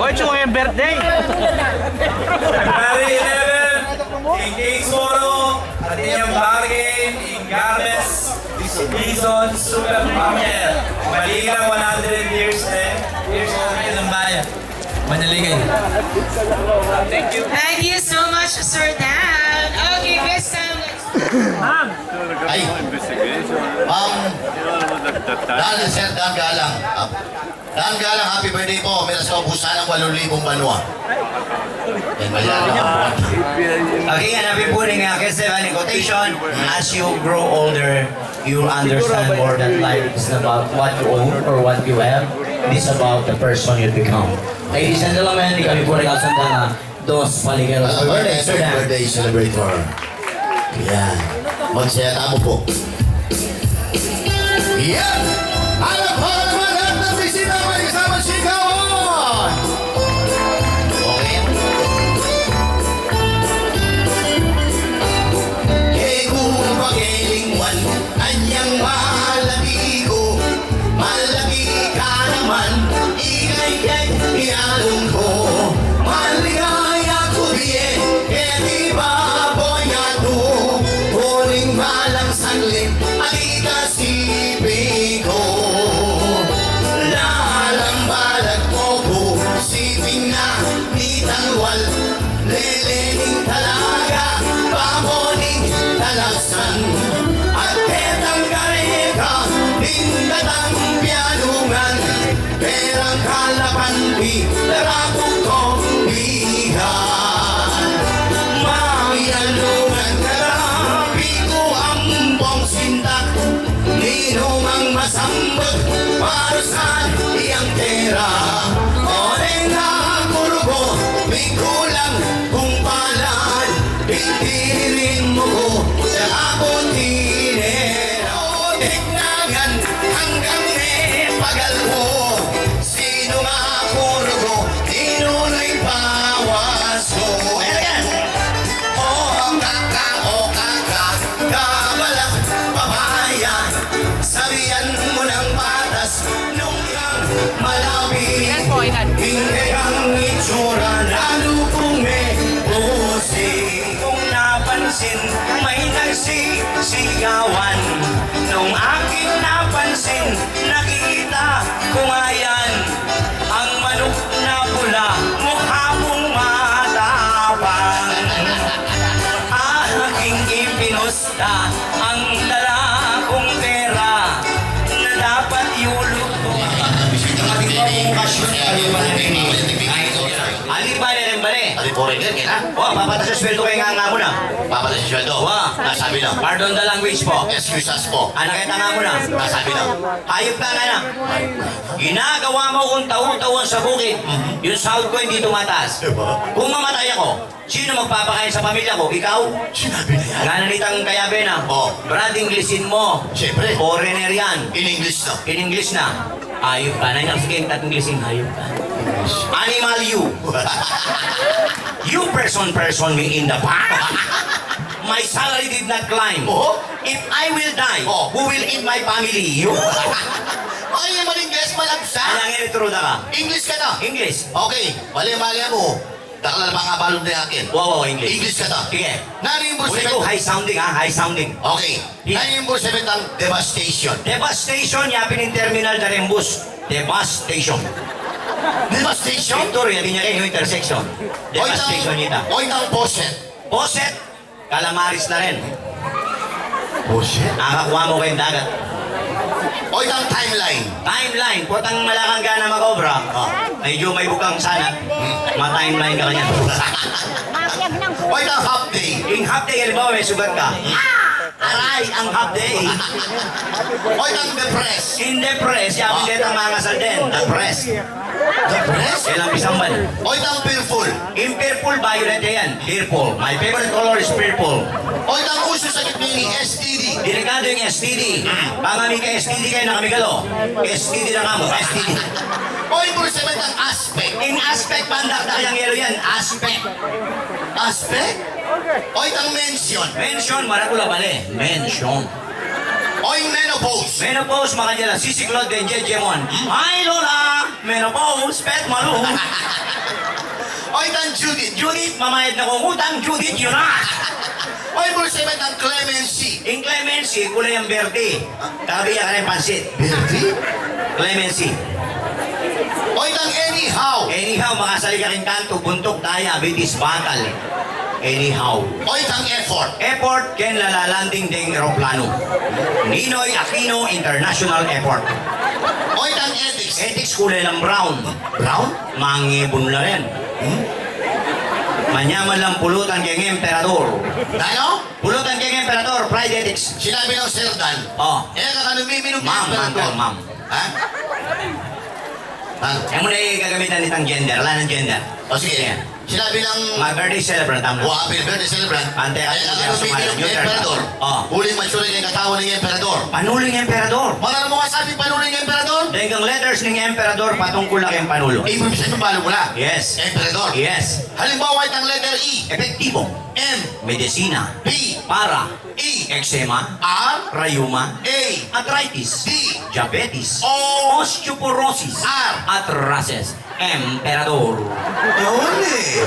Oy, tsaka yung birthday. February eleven, in Kingsboro, at inyong bargain in Garments Bison Supermarket. Maligang one hundred years, eh. Years old na ng bayan. Manaligay. Thank you. Thank you so much, Sir Dan. Okay, this time, let's Ay, Ma'am, dahil Sir Dan Galang. Ah, Dan Galang, happy birthday po. Meron sa ubusan ng walong libong banwa. Yan, mali na naman. Again, happy birthday nga, kasi may quotation, as you grow older, you understand more that life is about what you own or what you have. It is about the person you become. Ladies and gentlemen, di kami po nagkasanda na Dos Paligeros. Happy birthday, Sir Dan. Happy birthday, celebrator. Yan. Magsaya tamu po. Yan. Alam pa naman lahat ng bisita, may kasamang sigawan. Okay. Kekung pakelingwan, anyang malabi ku, malabi ka naman, ika'y kay iyalung ku. Maligaya ku bie, keti baboy atu, uling balang sanglit, at ikasipi ku. Lalang balag ku, sipi na ni Tanwal, lele ning Talaga, babo ning Talaksan, at detang Kareka, ning datang Pianungan, perang Kalapan, pi, daraku kong bihan. Mapianungan, karapi ku ampong sintak, Ambut parusan yang tera, oleng aku rugo, mikulang kung palan, pitirin mu ku, ya aku tinera. O, tignagan hanggang me pagal ku, sinu nga aku rugo, inunuy pawas ku. Ayan, ayan. O kaka, o kaka, kabalak, papaya, sabian mu ng patas, nung yang malabi. Yes po, Inan. Hindi ang itsura, lalo kung me pusing. Kung napansin, may nagsisigawan. Nung aking napansin, nakita ko nga yan. Ang manok na pula, mukha mong matapang. Aking ipinus- Ta, ang dala kong pera na dapat iulog ko. Bisita ka din ba kung kasyon? Ay, bale, rin bale. Ari po rin, kaya na? O, papataas sweldo kayo nga nga muna. Papataas sweldo? Wa. Nasabi na. Pardon the language po. Excuse us po. Anak kita nga muna. Nasabi na. Hayop ka nga na. Ginagawa mo kung taon-taon sa bukid. Mhm. Yung sahod ko hindi tumataas. Diba? Kung mamatay ako, sino magpapakain sa pamilya ko? Ikaw? Sinabi na yan. Nga na nitang kayabe na. Oh. Brad, Inglesin mo. Siyempre. Foreigner yan. In English na. In English na. Ayup ka na. Yan, sige, tat Inglesin. Ayup ka. Animal you. You person, person me in the back. My salary did not climb. Oh? If I will die, oh, who will eat my family? You. Ay, yung maling guess, malagsa. Ayan, ngayon, ituro na ka. English ka na. English. Okay. Mali, mali mo. Dakal na mga balon na yakin. Wow, wow, English. English ka ta. Sige. Nanu ing bursabi? High sounding, ha? High sounding. Okay. Sige. Nanu ing bursabi tang devastation? Devastation, yapin ing terminal da ring bus. Devastation. Devastation? Victoria, di niya kayo intersection. Devastation ita. Oy, tang poset. Poset. Calamares na rin. Buset. Nakakakuha mo kayong dagat. O, itang timeline. Timeline, potang malakang gana mag-obra. Ah. Medyo may bukang sanat. Hmm. Ma-timeline ka kanya. O, itang half day. Yung half day, halimbawa, may sugat ka. Aray, ang half day. O, itang depressed. In depressed, sabi nila, ang mga salden, depressed. Depressed? Kailang pisambal. O, itang fearful. In fearful, violet yan. Fearful. My favorite color is purple. O, itang uso sa gitna ni S T D. Delikado yung S T D. Baka may ka-S T D kayo na kami galo. S T D na kamo, S T D. O, in bursabi tang aspect. In aspect, pandak na yang yellow yan. Aspect. Aspect? O, itang mention. Mention, marakula pala eh. Mention. O, in menopause. Menopause, makadya la, sisiklod din, jejemon. Ay, Lola! Menopause, pet malu. O, itang Judith. Judith, mamayad na kong utang, Judith, yun na. O, in bursabi tang clemency. In clemency, kulay ang berde. Tabi yan, pansit. Berde? Clemency. O, itang anyhow. Anyhow, makasali ka rin kanto, buntok, daya, bitis, batal. Anyhow. O, itang effort. Effort, ken lalalanding deng eroplano. Ninoy Aquino International Airport. O, itang ethics. Ethics, kulay lang brown. Brown? Mangibon la rin. Hmm? Manyaman lang pulutan keng emperador. Nanu? Pulutan keng emperador, pride ethics. Sinabi ng Sir Dan, oh, eh, kakanu miminum ng emperador. Ma'am, ma'am, ma'am. Ha? Ano? E mu na gagamitan itang gender, ala nang gender. O, sige. Sige. Sinabi ng, mga birthday celebrant, tama na. O, happy birthday celebrant. Ante, ay, ang ano, meaning ng emperador. O. Uling matsura yung katawan ng emperador. Panuling emperador. Mga mo nga sabi, panuling emperador? Dahil ang letters ng emperador, patungkol lang yung panulo. Ibig sabihin, panulo mo na. Yes. Emperador. Yes. Halimbawa, itang letter E. Epektibo. M. Medisina. P. Para. E. Eczema. R. Rayuma. A. Arthritis. D. Diabetes. O. Osteoporosis. R. Atrases. Emperador. Yun eh.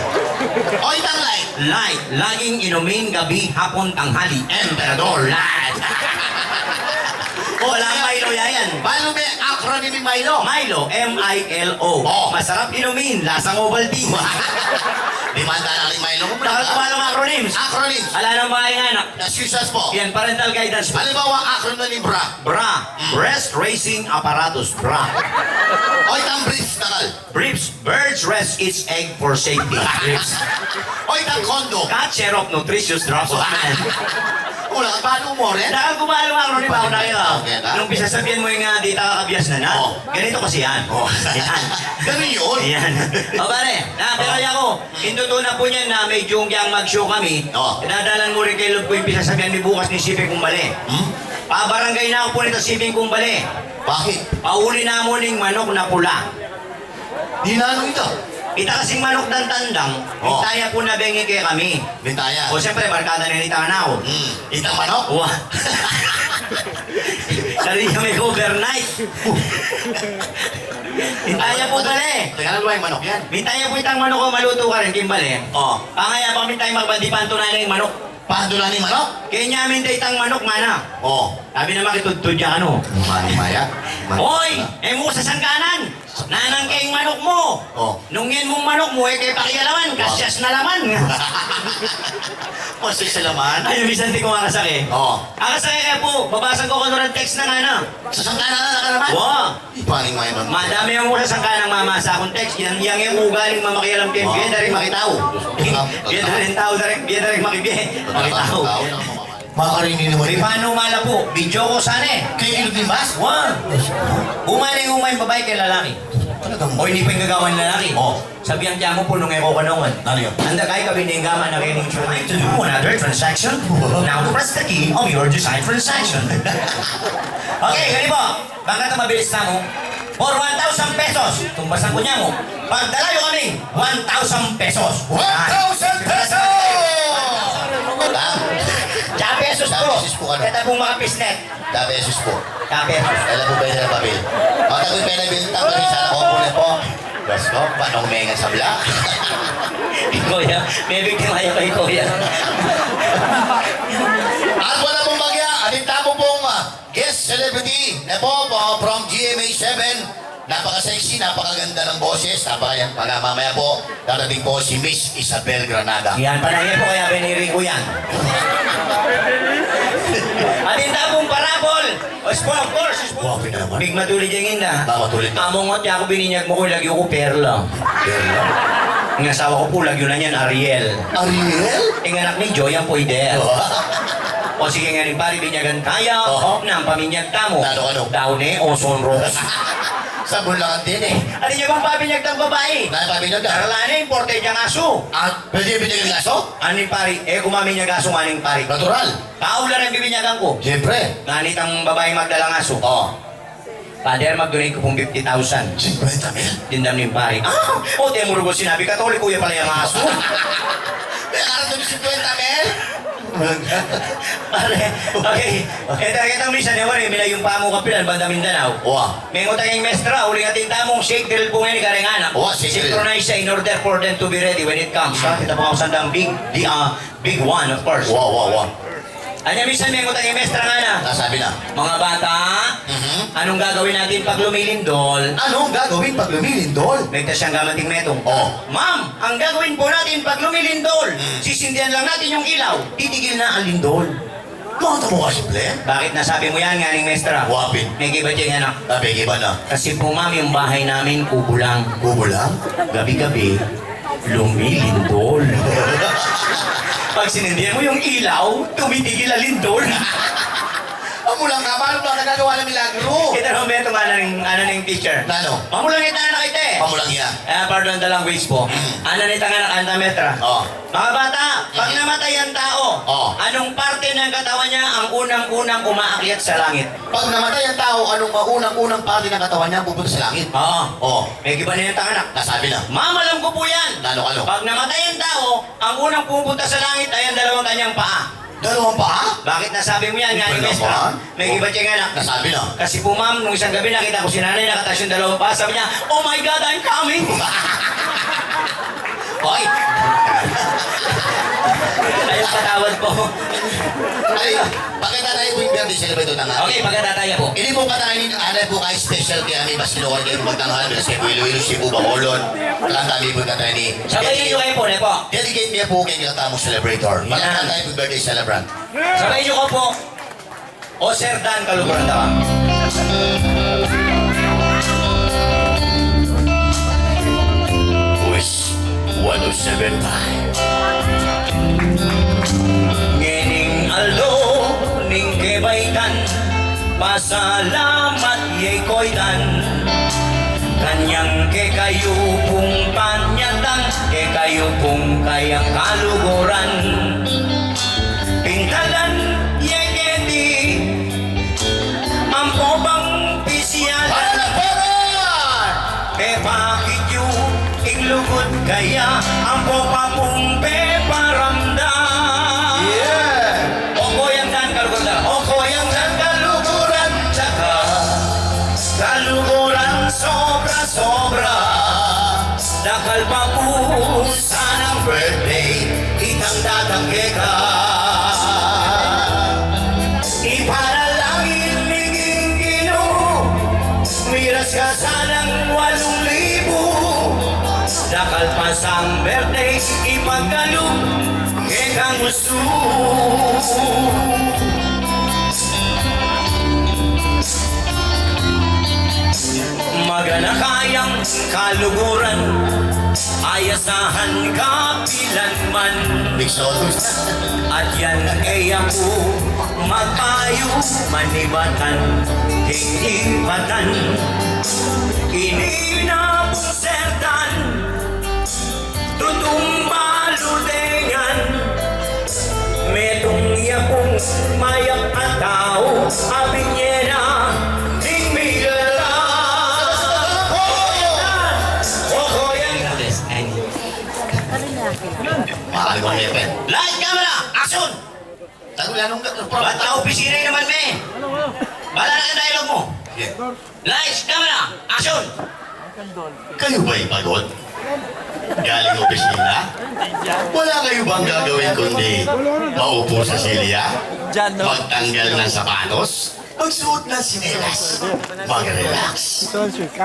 O, itang light. Light. Laging inumin gabi, hapon, tanghali. Emperador Light. Wala, Milo yan. Paano may acronym ni Milo? Milo, M I L O. Oh. Masarap inumin, lasang Ovaltine. Demanda na rin Milo. Takal ko ba ng acronyms? Acronyms. Ala nang mga anak. Excuse us po. Yan, parental guidance po. Halimbawa, acronym ni bra. Bra. Mm. Breast raising apparatus. Bra. O, itang briefs, takal. Briefs. Birds rest its egg for safety. Briefs. O, itang condom. Catcher of nutritious drops of man. Wala kang balu mo rin? Dahil gumalo nga, Ronnie, bago na kayo. Okay, okay, okay. Nung pisasabihan mo yung, ah, di ta kakabias na na. Oh. Ganito kasi yan. Oh. Yan. Ganun yun. Yan. O, pare, na, pero ako, induto na po niyan na medyo kung kayang mag-show kami, oh, dadalan mo rin kay loob ko yung pisasabihan ni bukas ni Siping Kumbale. Hmm? Pabarangay na ako po nito, Siping Kumbale. Bakit? Pauli na mo ning manok na pula. Di na ano ito? Ita kasing manok dang tandang, oh, bintaya po na bengi kekami. Bintaya. O, siyempre, barkada na nita na ako. Hmm. Itang manok? Wa. Kari kami overnight. Bintaya po pala eh. Tagal na yung manok yan. Bintaya po itang manok ko, maluto ka rin, kimbal eh. Oh. Pangaya pa kami tayo magbandi pantunan na yung manok. Pantunan na yung manok? Kaya niya minta itang manok, mana. Oh. Sabi na makitudtud ya, ano? Mani maya. Hoy! E mu sasangkanan! Nanang keng manok mu! Oh. Nung yan mung manok mu, e ke pakialaman, kasyas na laman! Kasyas na laman? Ay, minsan di ko makasake. Oh. Akasake kaya po, babasag ko kung anong text na nga na. Sasangkanan na ka naman? Wa! Ipaning may man. Madami ang usa sangkanang mamasa akong text. Yan, yang yung ugaling mamakialam keng bie, dari makitau. Bie dari tau, dari, bie dari makibie. Makitau. Makarini naman. Ripano mala po, video ko sana eh. Kay Ilog Limbas? Wa. Umani, umay babae kay lalaki. Talagang. O, hindi pa yung gagawan lalaki. Oh. Sabihan kaya mo po nung eko kanungan. Ano yun? Anda kay kabi na yung gama na kayo ng insurance to do another transaction. Now press the key of your desired transaction. Okay, gani po. Bangka ito mabilis na mo. For one thousand pesos. Tumbasan ko niya mo. Pagdala yung kaming one thousand pesos. One thousand pesos! One thousand pesos po. One thousand pesos po, ano? Kita pong mga pisnet. Dabesus po. Dabesus. Alam po ba yung papel? Matagul pa yung nabintang ko rin sa ako po na po. Gas ko, panong mengan sa bla. Kuya, may bigyan kayo kay Kuya. At wala pong bagya, atin tapo pong, ah, guest celebrity na po, po, from G M A seven. Napaka-sexy, napakaganda ng boses, napaka-, pagka mamaya po, darating po si Miss Isabel Granada. Yan, panahon po kaya biniri ko yan. Atin tapong parabol. O, spo, of course, spo. Grabe na naman. Big matulid yung inda. Ah, matulid na. Among ngat ya ako bininyag mo ko, lagyu ko Perla. Perla? Ang asawa ko po, lagyu na niyan, Ariel. Ariel? Ang anak ni Joy, ang pwede. O sige nga rin, pare, binyagan tayo. Oho. Nang paminyag tamo. Nano, ano? Daw ni Oson Rose. Sa Bulacan din eh. Ano niya bang pabinyag ng babae? Nano pabinyag na? Karala na, importe diyang aso. Ah, pwede yung binyagan ng aso? Ano yung pare? Eh, kumaminyag aso nga ning pare. Natural. Tao lang ang bibinyagan ko. Siyempre. Nganit ang babae magdalang aso. Oo. Father, mag-donate ko pong fifty thousand. Fifty mil? Dindam ning pare. Ah! O, te, murugol sinabi, Katoliko ya pala yung aso. May araw na fifty mil? Pare, okay. E, talaga itang misa niya, wari, milayung pamu kapilan, banda Mindanao. Wa. Mengutang ing mestra, uling atin tamung shake drill po ngayon, kareng anak. Wa, shake drill. Synchronize siya in order for them to be ready when it comes. Ha? Kita po ang sandang big, di, ah, big one, of course. Wa, wa, wa. Anya minsan mengutang ing mestra ngana. Sasabi na. Mga bata, mhm, anong gagawin natin pag lumilindol? Anong gagawin pag lumilindol? May tasyang gamating metung. Oh. Ma'am, ang gagawin po natin pag lumilindol, hmm, sisindihan lang natin yung ilaw, titigil na ang lindol. Mga tamo ka simple? Bakit nasabi mo yan, nganing mestra? Wapit. May gibat yung anak. Sabi, gibat na. Kasi po, ma'am, yung bahay namin, kubo lang. Kubo lang? Gabi-gabi, lumilindol. Pag sinindihan mo yung ilaw, tumitigil ang lindol. Ang mulang ka, paano ba nagagawa ng milagro? Kita naman ba itong ano ng, ano ng teacher? Nano? Mamulang ita na kita eh. Mamulang iya. Eh, pardon the language po. Mm. Ano nita nga nakanta, metra? Oh. Mga bata, pag namatay ang tao, oh, anong parte ng katawan niya ang unang-unang umaakyat sa langit? Pag namatay ang tao, anong unang-unang parte ng katawan niya pupunta sa langit? Oo. Oh. May iba na yung tanganak. Nasabi na. Ma'am, alam ko po yan. Lalo, ano? Pag namatay ang tao, ang unang pupunta sa langit ay ang dalawang kanyang paa. Dalawang paa? Bakit nasabi mo yan? Nga ni Mestra. May iba siya nga na. Nasabi na. Kasi po, ma'am, nung isang gabi nakita ko si nanay, nakatas yung dalawang paa. Sabi niya, "Oh my God, I'm coming!" Hoy! Ay, patawad po. Ay, pagkatatayo po yung birthday celebrate na nga. Okay, pagkatatayo po. Ini po katangin, ano po kay special kaya may mas kinukuha kayo magtanghal, kasi po Iloilo, Cebu, Bacolod. Alam kami po katangin. Sabay niyo kayo po, ne po. Dedicate niya po kay Gatamo Celebrator. Yan. Pagkatatayo po birthday celebrant. Sabay niyo ko po. O Sir Dan, kaluguran daw. West one oh seven five. Ngening aldo, Baitan, pasalamat ye koitan. Kanyang kekayu pung panyatang, kekayu pung kayang kaluguran. Pintalan ye keti ampo bang pisyalan. Pepakit yu ing lugud kaya ampo pa pung peparamdam. Yeah. O koyang dan kaluguran, o koyang dan kaluguran, tsaka kaluguran sobra-sobra. Dakal pa pu sanang birthday itang datang keka. Ipanalangin mi king Ginu, miras ka sanang walung libu. Dakal pa sang birthday ipagkalub kekang gustu. Magana kayang kaluguran, ayasahan kapilanman. Big shoulders. At yan e ya pu magpayu manibatan, king ibatan. Ini na pung sertan, tutumba ludengan. Metung ya pung mayap a tau, abin ye na ding migala. O koyang. Mahal ko ang ngipin. Light, camera, action! Tanong, anong ga-, Ba't ka opisina naman, me? Bala na ang dialogue mo. Sige. Lights, camera, action! Kayu ba'y pagod? Galing opisina? Wala kayu bang gagawin kundi maupo sa silya? Magtanggal ng sapatos? Magsuot ng sinelas? Mag-relax?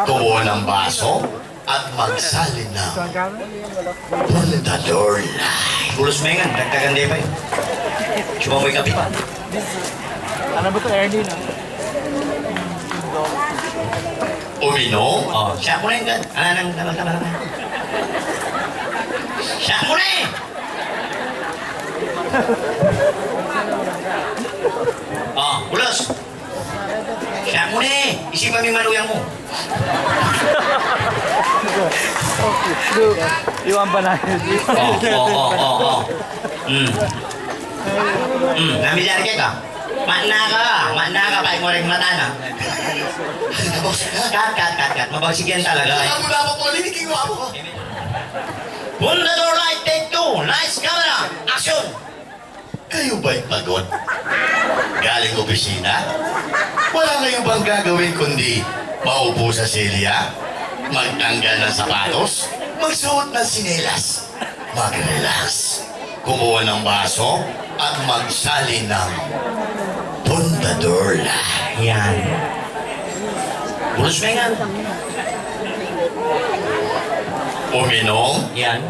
Kumuha ng baso? At magsalin ng Pundador Light. Bulos mengan, dagdagan de pa yun. Suma mo'y kape. Ano ba to, Ernie, no? Uminom? O, siya mo na yun, kan. Ala nang, ala, ala, ala. Siya mo na eh! O, bulos! Siya mo na eh! Isipan mo yung manuyang mo. Iwan pa na. O, o, o, o, o. Hmm. Hmm, namilyar ka ka? Mana ka, mana ka, paik mo ring mata na. Cut, cut, cut, cut. Mabagsik yan talaga eh. Pundador Light, take two. Lights, camera, action! Kayu ba'y pagod? Galing opisina? Wala kayu bang gagawin kundi maupo sa silya? Magtanggal ng sapatos? Magsuot ng sinelas? Mag-relax? Kumuha ng baso at magsalin ng Pundador Light. Yan. Bulos mengan. Uminom? Yan.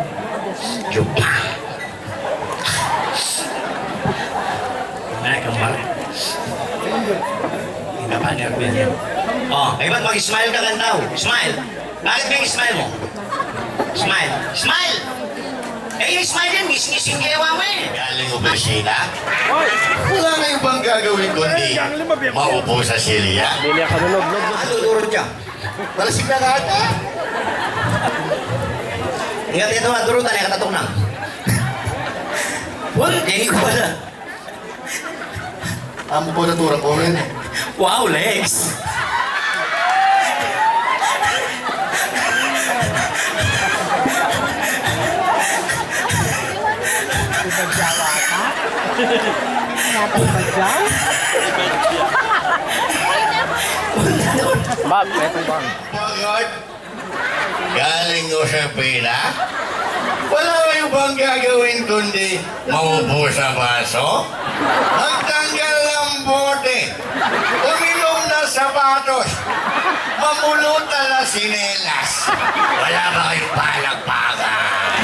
Yupa. Ay, kamar. Hindi pa nervous yan. O, e ba't mag-smile ka, kan tau? Smile. Bakit may smile mo? Smile. Smile! E, yung smile yan, ngising-ngising kewa mo eh. Galing opisina? Wala kayu bang gagawin kundi maupo sa silya? Hindi niya kanunod. Ano, durut ka? Malasig na ka ata. Ingat ito, ah, durutan, eh, katatok na. Wala, hindi ko pala. Ang po naturang ko rin. Wow, Lex! Ibagyawa ka? Natang bagyaw? Bag, meron bang? Bakit? Galing Josefina? Wala kayu bang gagawin kundi maupo sa baso? Magtanggal ng bote? Uminom ng sapatos? Mamulutan ng sinelas? Wala ba kayong palakpakan?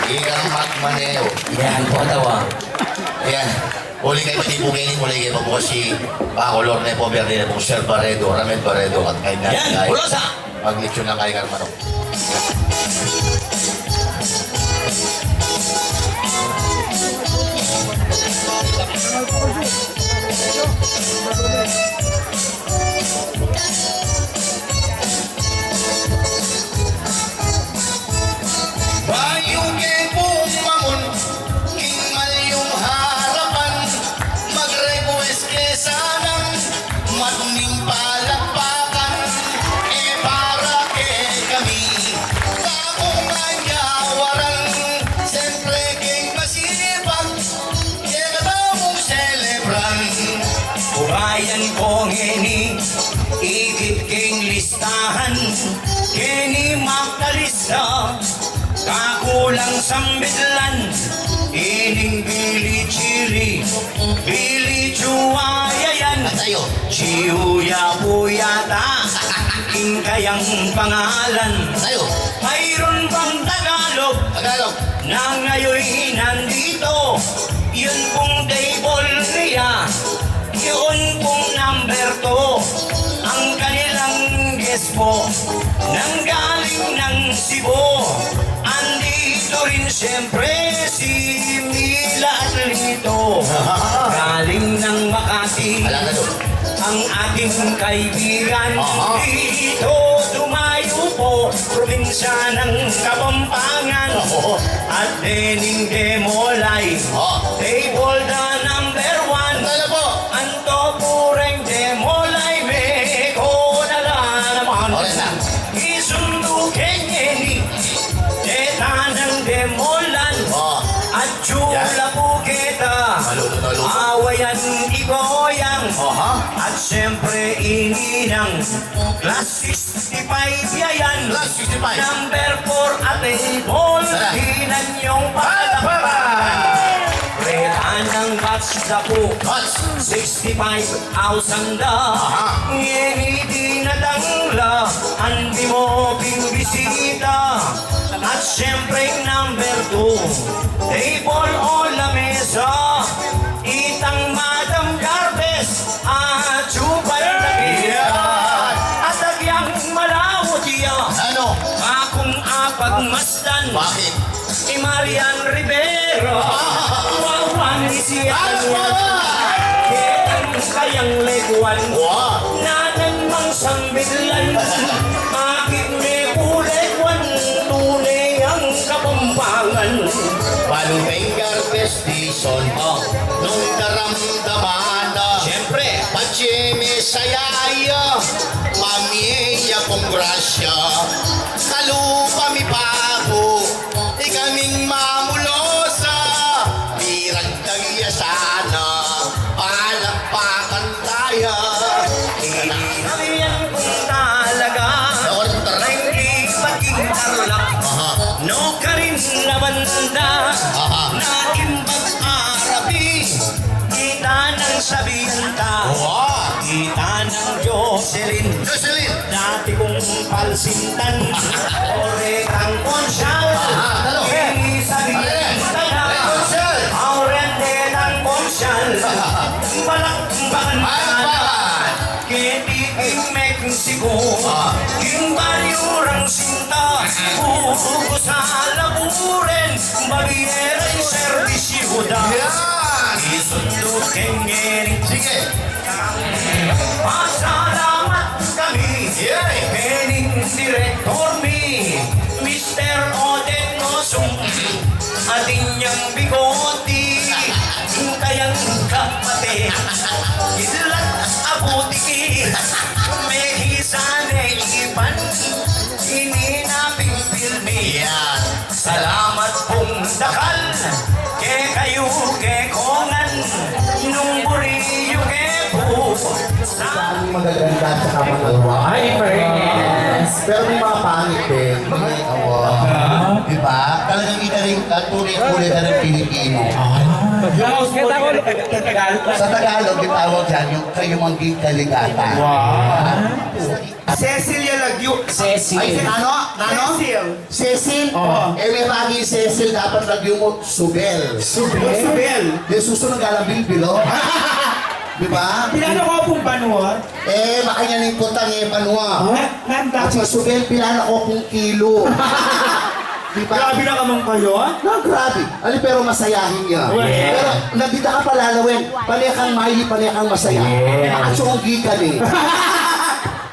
Ikang magmaneho. Yan, patawa. Yan. Uli kay pati po ngayon, uli kay pa po si Paco Lorne po, Verde na po, Sir Barredo, Ramel Barredo, at kay Yan, Nanay. Bulosa! Magnitsyon lang kay Carmano. Yan po ngeni, ikit king listahan, keni makalista, kakulang sambitlan, ining Billy Chili, Billy Chua, yayan. At ayo. Chiu ya po yata ing kayang pangalan. At ayo. Mayroon bang Tagalog? Tagalog. Na ngayon nandito, yun pong table niya, yun pong number two. Ang kanilang guest po, nanggaling ng Cebu. Andito rin siyempre si Mila at Lito. Galing ng Makati. Ala na doon. Ang ating kaibigan, aha, dito, dumayo po, probinsya ng Kapampangan. Oo. At dening demolay, oh, table the number one. Ano po? Anto pureng demolay, me ko na la naman. Oras na. Isundu keni, deta nang demolan. Oh. At chula po kita. Maluto, maluto. Awayan ikoyang. Aha. At siyempre, ininang class sixty-five yayan. Class sixty-five. Number four at table. Tara. Dinan yung palakpakan. Palakpakan. Retan ng batch na po. Batch. Sixty-five thousand da. Aha. Ngeni dinatang la, andi mo ping bisita. At siyempre number two, table o lamesa. Itang Madam Garbes, at chupan na kita. Yan. At agyang malawot iya. Ano? Akong apagmasdan. Bakit? I Marian Rivera. Ah. Wawan ni siya. Ano ba? Ketang kayang leguan. Wow. Nanan mang sambitlan. Akit me pu leguan. Tune ang Kapampangan. Balu Bengal Fest Dison, oh, nung daramdaman na. Siyempre. Patse me sayaya, mamie ya pung grasya. Kalupa mi paku, ikaming mamulosa, miragdag ya sana, palakpakan taya. Sabihan kung talaga, Lord, tara. Hindi maging tarlak. Aha. No karin na banda, aha, na imbag arapi. Kita nang sabihan ta. Wow. Kita nang Jocelyn. Jocelyn. Dati kong palsintan. Ore kang konsyal. Aha, talo. Ini sabihan ta na. Ore konsyal. Ore kang konsyal. Aha. Balakbakan. Balakbakan. Keti king Mexico, ah, king baryo rang Sinta, bubu sa Laburen, Baviera, serbisyo da. Yan. Isundu keng ngeni. Sige. Pasalamat kami. Yay. Kening direktor mi, Mister Odette Nosum, atin yang bigoti, kayang kapate, ilat abutiki, mehisane ipan, ini na ping pilmi. Yan. Salamat pung dakal, kekayu, kekongan, nung buri yu ke pu. Sa Ang magaganda at saka makalwa. Ay, fairness. Pero may mga pangit din. Mga awa. Ah. Di ba? Talagang ika rin, ah, tunay ang kulay na ng Pilipino. Ah. Sa Tagalog, di tawag dyan yung kayumangking kaligatan. Wow. Cecilia Lagyu. Cecil. Ay, ano? Nano? Cecil. Cecil? Oh. Eh, may bagay Cecil, dapat lagyu mo, Subel. Subel? Subel. Di susunod ka lang, Bilbil, oh. Di ba? Pinano ko pung banwa? Eh, makanya ning kutang eh, banwa. Ha? Nanda? At saka Subel, pinano ko pung kilo. Di ba? Grabe na naman kayo, ha? Na, grabe. Ali, pero masayahin niya. Well. Pero, nandito ka pa, lalawin. Pane kang maili, pane kang masaya. Yeah. Nakachonggi ka ni.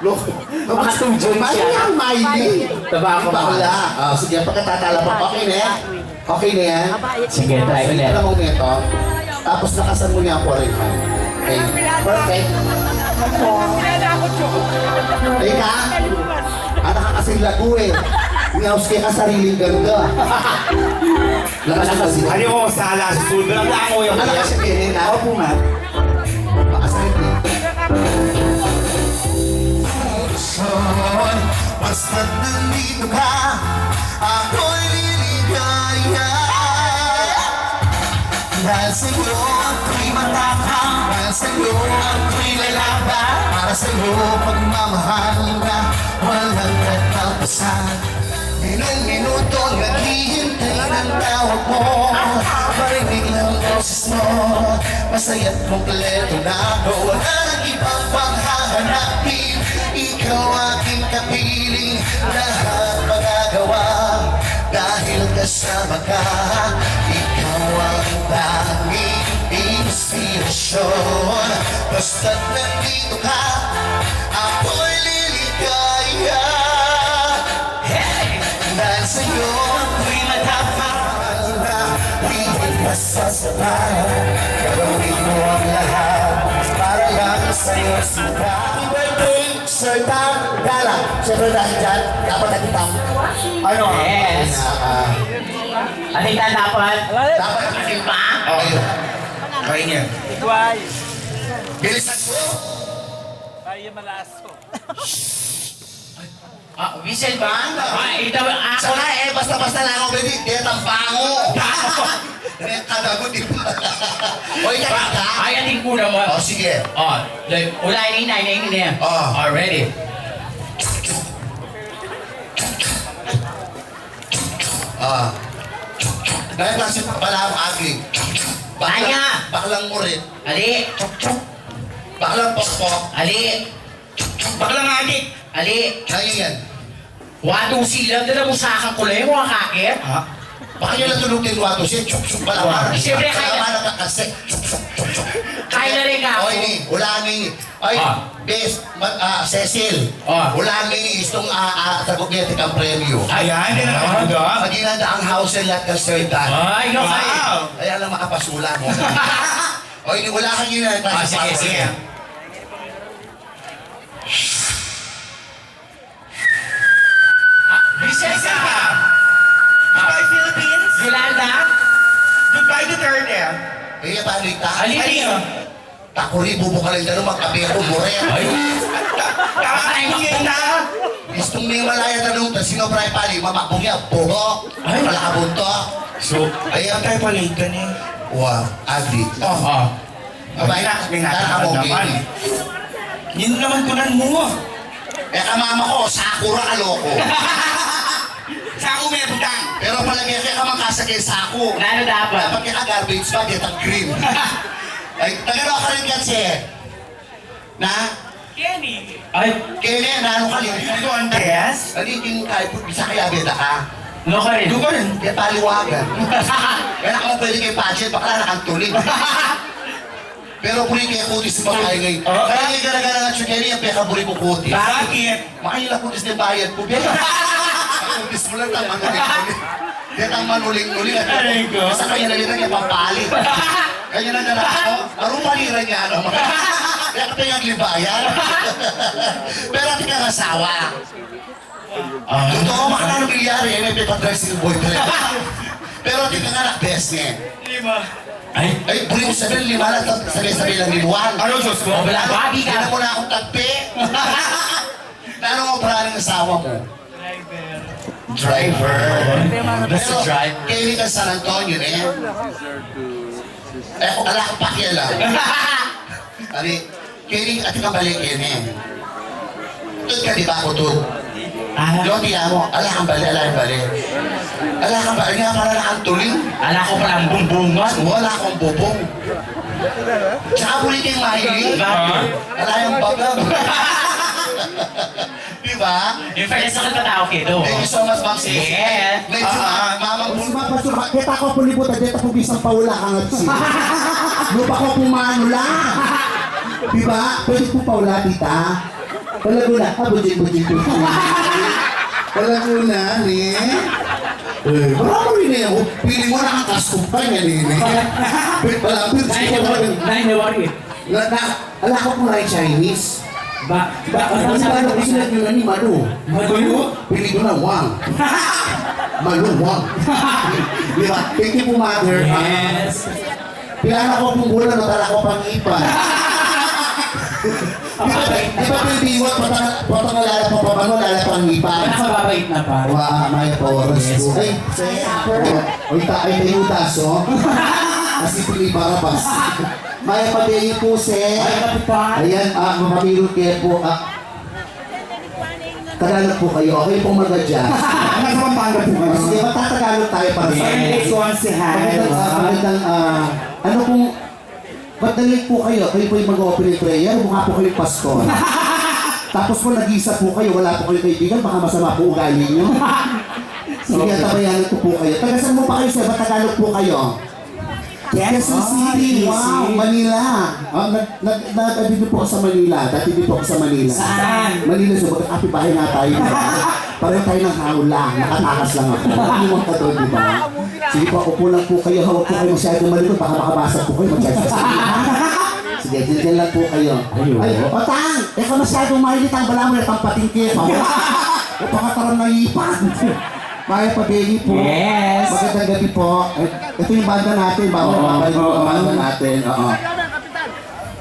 Lo, Makatudyan siya. Maili ang maili. Taba ako, bakla. Ah, sige, pagkatatala pa. Okay na yan? Okay na yan? Sige, try ulit. Sige, try ulit. Tapos nakasan mo niya ako rin. Okay. Perfect. Ika, anak ka kasing lagu eh. Inaus ka sariling ganda. Lakas kasi. Ano ko, sala sa susunod? Anak ka siya, Kenneth, ha? Opo, ma'am. Makasakit eh. Basta't nandito ka, ako'y liligaya. Dahil sa'yo ako'y matapang, dahil sa'yo ako'y lalaban. Para sa'yo pagmamahal na walang katapusan. Minung-minuto naghihintay ng tawag mo. Marinig ng boses mo, masaya't kumpleto na ako. Wala nang ibang panghahanapin. Ikaw aking kapiling, lahat magagawa dahil kasama ka. Ikaw ang tanging inspirasyon. Basta't nandito ka, ako'y liligaya. Hey! Dahil sa'yo ako'y matapang na, di kita sasapayan. Gagawin ko ang lahat para lang sa'yo, sweetheart. Happy birthday, Sir Dan Gala. Siyempre, dahil dyan, dapat nakita. Ano? Yes. Ah, ah. Ating Dan dapat. Dapat nakasimpa. Okay. Kain niya. Bilisan mo. Ay, malaso. Ah, Vincent ba? Ah, ito, ako. Saka, eh, basta-basta lang ako, baby. Detang bango. Detang kadago, di ba? O, ika, ika. Ay, ating kulang mo. O, sige. O, like, ulayan na, ulayan na. O. O, ready. Ah. Dahil kasi pala ang aging. Bakla-, Anya? Baklang murit. Ali. Baklang pokpok. Ali. Baklang adik. Ali. Sa'yo yan. Watu silang, dala mo sa akin kulay mo, akakit. Ha? Baka nyo lang tulugin watu siya, chuk-chuk pala. Wah. Siyempre, kaya. Kaya na rin ka. O, ini, wala ni. Ay, Ah. Bes, ma-, ah, Cecil. Ah. Wala ni, istung, ah, ah, sa gugete kang premyo. Ayan, yan ang Ah. maganda. Maging handa ang house and lot ng Sir Dan. Ay, no, Wow. Kaya lang makapasula mo. O, ini, wala kang yun, eh. Ah, sige, sige. Ah, Vicente! Goodbye, Philippines! Yolanda! Goodbye, Duterte! Iya, balik ta. Alin Ay, niya? Takuri, bubukalin ka naman, kape ako, more. Ay! Tama tayo, Yolanda! Istung ni malaya tanung, tas sino pray pali, mamakbong ya, buhok, Ay! Malakabunto. So, Ay, ay, tayo pala ito ni. Wa, adi. Oh, oh. Abay, Abay, na, may natatakad naman. Yun naman kunan mo. E ka mama ko, sakura ka, loko. Saku me butang. Pero palagi ka ka makasakit saku. Nanu dapat? Dapat ka garbage bag, itang green. Ay, tagalo ka rin kasi. Na? Kenny. Ay, Kenny, nanu ka rin? Ito ang test? Nagiging kayo, bisa kaya beta ka? No ka rin. Doon ka rin. Kaya paliwagan. Kaya ako pwede kayo pageant, bakla na kang tuling. Pero buri kaya kutis mo kaya ngayon. Oh. Kaya ngayon gara-gara nga siya, Kenny, ang pekaburi ko kutis. Bakit? Makahila kutis na bayad ko, beta. Kutis mo lang, tama na rin. Detang manuling-nuling at Aray ko. Sa kanya na rin ang pampali. Kanya na dala ko. Arong paliran niya naman. Kaya ka pinag-libayan. Pero ating kang asawa. Ah. Totoo, makakano milyari, eh, may papadress yung boyfriend. Pero ating kang anak, best niya. Lima. Ay. Ay, buri mo sabihin, lima lang, sab-, sabi-sabi lang limuan. Ano, Diyos ko? Wala, babi ka. Hindi na mo na akong tagpi. Nanu ang obra ning asawa mo? Driver. Driver. Basta Pero, driver. Kaya ka San Antonio, eh? Eh, ako, ala kang pakialam. Ari, kaya ating kang balik, eh. Tud ka, di ba, ako, tud? Ah. Lo, di mo, ala kang balik, ala kang balik. Ala kang balik, nga pala na kang tuling. Ala ko pala ang bumbungan. Wala akong bubong. Tsaka buri kayong mahilig. Bakit? Ala yung bagam. Di ba? In fairness, sakit pa tao kito. Thank you so much, Ma'am Ceci. Yeah. Medyo Ah. ma-, mamang Suma pa, suma. Kita ko pulibot at dito po bisang paula ka nga si. Lupa ko pumano lang. Di ba? Pwede po paula, tita. Talago na. Ah, bujing, bujing, bujing. Talago na, ni. Eh, marami rin eh. Pili mo na ang kaskupan yan, eh. Wala, pili Nine, mo na rin. Nine, worry. Na, na, ala ko pala Chinese. Ba, ba, Ang ba, sabi ko sila yun, ano, Malu. Malu? Pili ko na Wang. Malu Wang. Di ba? Thank you po, mother. Yes. Kilala ko pong bulan, matala ko pangipan. Di ba, di ba, baby, iwan, patang, patang alala pa pa ba? Wala na pang iba. Wala ka, babait na pa. Wa, mayap a oras. Yes, po. Ay, sir. Oy, ta-, ay, tayo taso. Kasi pili Barabas. Mayap a beni po, sir. Ay, kapitan. Ayan, ah, mapapirul ke po, ah. Tagalog po kayo. Okay pong mag-adjust. Nasa Pampanga po kayo. Sige, magtatagalog tayo para sa... Yes. Konsehal. Magandang, ah, magandang, ah, ano pong, ba't na-late po kayo? Kayo po yung mag-opening prayer, mukha po kayong pastor. Tapos po, nag-isa po kayo, wala po kayong kaibigan, baka masama po ugali nyo. Sige, tabayanan ko po kayo. Taga saan po ba kayo, sir? Ba't Tagalog po kayo? Quezon City. Quezon City. Wow, Manila. Ah, nag, nag, nag, ano din po ako sa Manila. Dati din po ako sa Manila. Saan? Manila, so, magkakapibahay nga tayo, di ba? Pareho tayo ng hawla. Nakatakas lang ako. Iwan ka doon, di ba? Sige po, upo lang po kayo. Huwag po kayo masyadong malikot. Baka makabasag po kayo. Mag-charge ka sa inyo. Sige, dyan, dyan lang po kayo. Ayun. Ay, Otang! E ka masyadong mahilit ang bala mo, e kang patingki. Pamukha. O, pakataram na ipan. Mayap a beni po. Yes. Magandang gabi po. Eh, ito yung banda natin. Bawal mabalik po ang banda natin. Oo.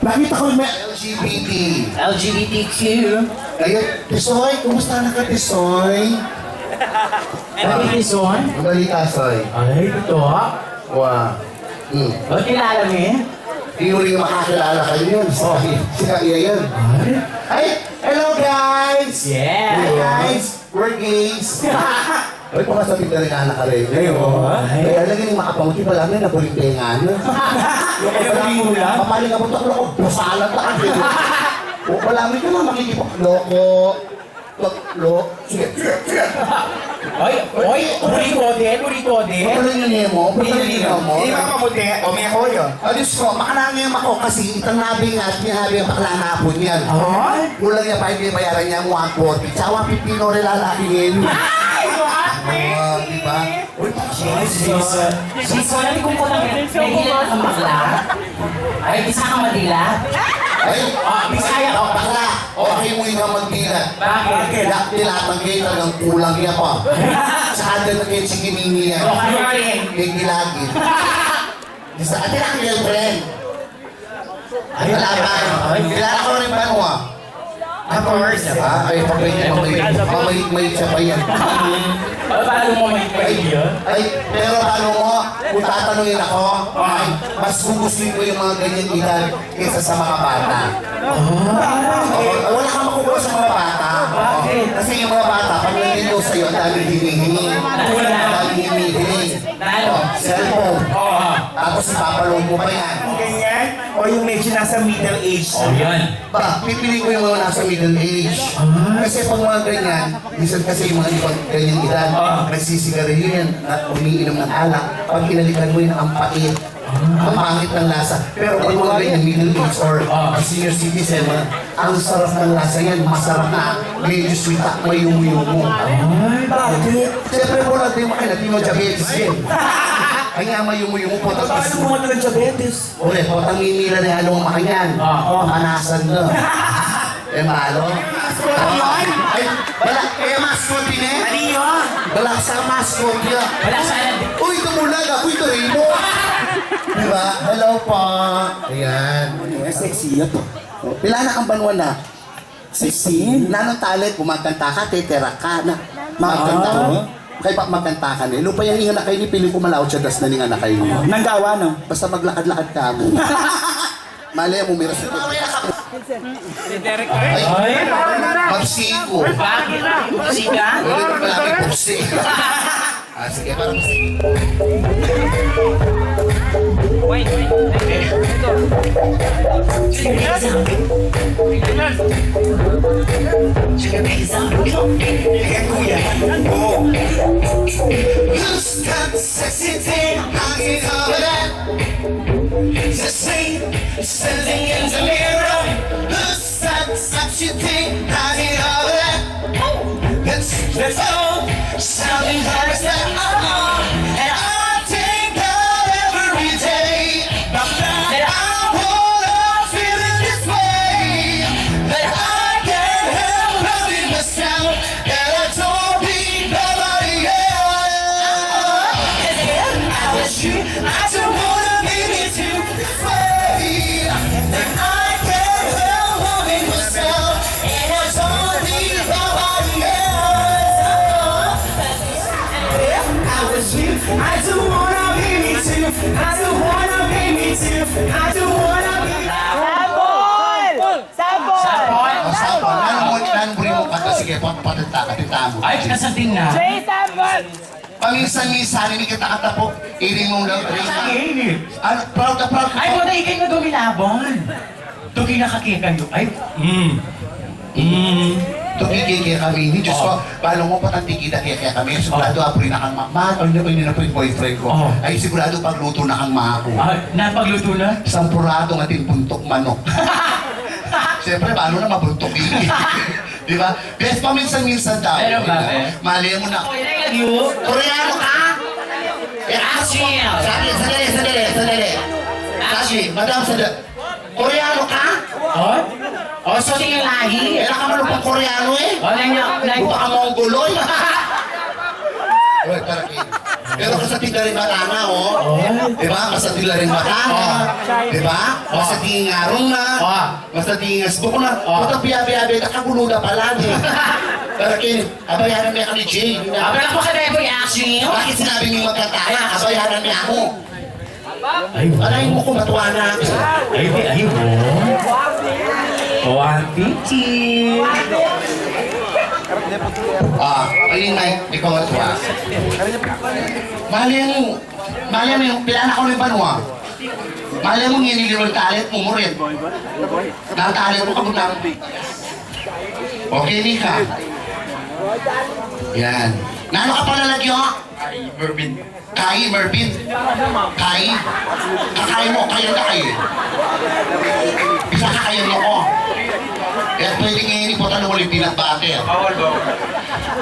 Nakita ko yung may L G B T. L G B T Q. Ayun, Tisoy, kumusta na ka, Tisoy? Ano yung Tisoy? Ang balita, Soy. Ay, ito, ha? Wa. Hmm. Ba't kilala mo, eh? Di mo rin makakilala kayo yun. Oh. Si Kaya yan. Ay? Ay, hello, guys! Yeah. Hi, guys! We're gays. Ay, pakasabi ka rin, anak ka rin. Ay, oo. Kaya lagi nang makapanguti pala, may nakuling tenga na. Yung pala, mapaling ako, takot ako, basalan ka kasi. O, pala, may ka na makikipagloko. Paglo-, sige, sige, sige. Ay, oy, uri ko din, uri ko din. Paglo-, yun, yun mo. Paglo-, yun mo. Hindi makamuti. O, may ako yun. Ah, Diyos ko, makanangin ako kasi itang nabing at may nabing bakla na po niyan. Ay? Kulang niya pa, hindi bayaran niya ang one forty. Tsaka one fifty no rin lalaki ngayon. Ay, ate! Ah, di ba? Uy, Jesus. Jesus, alam ko lang, may dila ka sa bakla. Ay, bisa ka madila? Ay, ah, Bisaya. Oh, bakla. Okay mo yung magdila. Bakit? Kaya dilatang kayo, talagang kulang niya pa. Tsaka din na kayo chikinini yan. Okay. May gilagid. Isa, ate lang, girlfriend. Ay, wala ba? Ay, kilala ko rin banwa. Of course. Ah, ay, pag may, pag may, pag may, may siya pa yan. Paano mo may idea? Ay, pero paano mo, kung tatanungin ako, ay, mas gugustuhin ko yung mga ganyan edad kaysa sa mga bata. Ah. Oo, wala kang makukuha sa mga bata. Bakit? Kasi yung mga bata, pag nandito sa'yo, ang daming hinihingi. Ang daming hinihingi. Lalo. Cellphone. Oo. Tapos ipapaload mo pa yan. Ganyan? O yung medyo nasa middle age na. Oh, yan. Ba, pipili ko yung mga nasa middle age. Ah. Kasi pag mga ganyan, minsan kasi yung mga ibang ganyang edad, ah, nagsisigarilyo yan, at umiinom ng alak, pag inalikan mo yun, ang pait. Ah. Ang pangit ng lasa. Pero pag mga ganyan, middle age or, ah, senior citizen, ang sarap ng lasa yan, masarap na, medyo sweet at mayumu-yumu. Ay, bakit? Siyempre, wala tayong makina, di mo diabetes yan. Kaya mayumu-yumu po. Paano mo nga talaga diabetes? Ore, potang mimila na yan, makanyan. Ah. Panasan na. E, malo. Ay, ay, bala, e, mascot din e. Ano yun? Bala sa mascot yun. Bala sa... Uy, tumulag ako, ito rin mo. Di ba? Hello po. Ayan. Ano yan? Sexy yan. Pila na kang banwa na? Sixteen? Nanung talent, magkanta ka, tetera ka, na, magkanta ka. Ah. Kaya pa magkanta ka na. Lupa yang ingan na kayo ni, piling ko malaw siya, das na ning anak kayo ni. Nanggawa, no? Basta maglakad-lakad ka mo. Malay mo, miras ito. Ay, ay, mabsi ko. Bakit? Mabsi ka? Wala ko pala may pusi. Ah, sige, parang sige. Wait, wait. Ito. Sige, pizza. Sige, pizza. Ayan, kuya. Oh. Who's got sexy thing? I can cover that. The same, standing in the mirror. Who's Such, such a thing, I hate all of that. That's, that's all. Sounding hard as that. Uh-uh. And I thank God every day that I won't love feeling this way. That I can't help loving myself. And I don't need nobody else. 'Cause if I was you, I don't wanna be with you. That I can't help loving myself, and I don't need nobody Sample! Sample! O, sample. Nanu mu, nanu mu rin mu kanta? Sige, pa-, patenta, patenta mu. Ay, kasating na. Jay, sample! Paminsan-minsan, ini kita katapu, ini mu lang, ini. Ay, ini. Ano, proud na proud ka. Ay, pa. Wala, ikay nga dumilaban. Tuki na kakekayu. Ay, mm. Mm. Tuki kekami ini, Diyos ko, oh, balu mu, patang tiki da kekami. Sigurado, oh, apu rin na kang ma-, ma-, ano, ano na pu ing boyfriend ku. Oh. Ay, sigurado paglutu na kang maku. Ah, napaglutu na? Sampurado nga ating buntuk manok. Siyempre, balu na mabuntuk ini. Di ba? Bes, paminsan-minsan daw. Pero bakit? Mali mu na. Koreano ka? Eh, ask you. Sandali, sandali, sandali, sandali. Sashi, madam, sandali. Koreano ka? Oh? Oh, so di nga lahi? Eh, nakamalupang Koreano eh. Oh, nanya, nanya. Buta ka Mongoloid. Uy, para ki-, pero kasati la ring mata na, oh. Oh. Di ba? Kasati la ring mata na. Oh. Di ba? Oh. Kasati ing arung na. Oh. Basta tingas buk na. Oh. Basta biya-biya, biya, nakagulu na pala, eh. Pero kini, abayaran me kami, Jay. Abay, ako ka na yung action niyo. Bakit sinabi niyo magkanta? Abayaran me ako. Ay, wow. Aray mu ku, matuwa na aku. Ay, di, ay, wow. One, two, three. Ah, ayun na, ikaw at wa. Mali ang Mali mu, pila na ku ning banua. Mali mu, ngeni liwan talent mu, murin. Nang talent mu, kabutang. Okay, Nika. Yan. Nanu ka pala lagyu? Kai Mervin. Kai Mervin. Kai. Kakai mu, kayan na kai. Bisa kakayan mu ku. Kaya pwede ngeni, pota na uli peanut butter.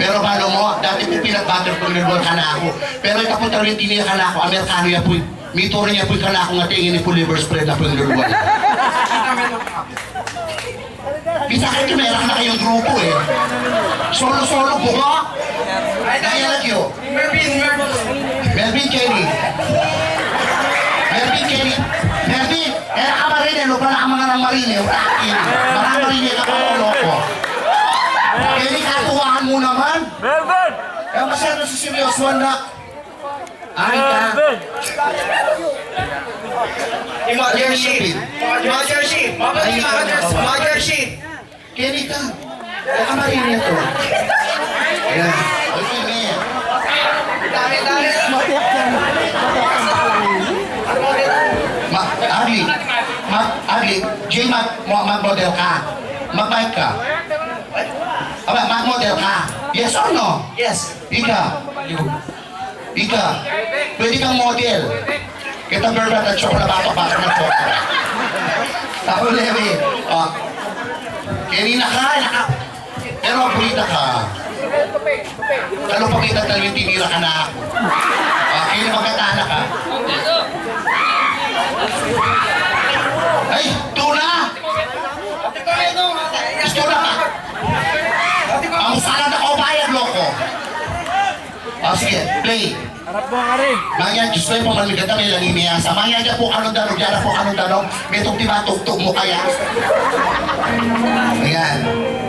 Pero balu mu, dati pu peanut butter pu ing luluan kanaku. Pero ita pu talu ing tiniya kanaku, Amerikanu ya pu. Mituri ya pu ing kanaku nga tengin pu liver spread na pu ing luluan. Bisa kayu, merak na kayung grupu, eh. Solo-solo, bunga. Kaya lagyu. Melvin, Melvin. Melvin Kenny. Melvin Kenny. Melvin, eh, ka marine, lupa na ka mangarang marine, urakin. Mangarang marine ka pa, loko. Kenny, katuwaan mu naman. Melvin! Eh, masyado siseryosuhan na. Ay, ka. Melvin! Emergency! Emergency! Mothership! Mothership! Kenny ka. Baka marine ito. Yan. Okay, man. Ma-, Agli. Ma-, Agli. Jay, mag-, mo-, mag-model ka. Mag-bike ka. Aba, mag-model ka. Yes or no? Yes. Ika. Ika, pwede kang model. Kita berbat at syokola, batok-batok na syokola. Ako, Lewi. O. Kenny na ka, naka-, pero purita ka. Kalu pa kita talu ing tinira kanaku. O, Kenny, magkatana ka. Ay, tuna! Gusto na ka. Ang salad ako bayad, loko. O, sige, play. Harap mo, Karin. Mangyan, Diyos ko, yung pamanmigatan, may langin niya. Sa mangyan niya po, anong tanong, diyan na po, anong tanong, may tugti ba, tugtog mo kaya? Ayan.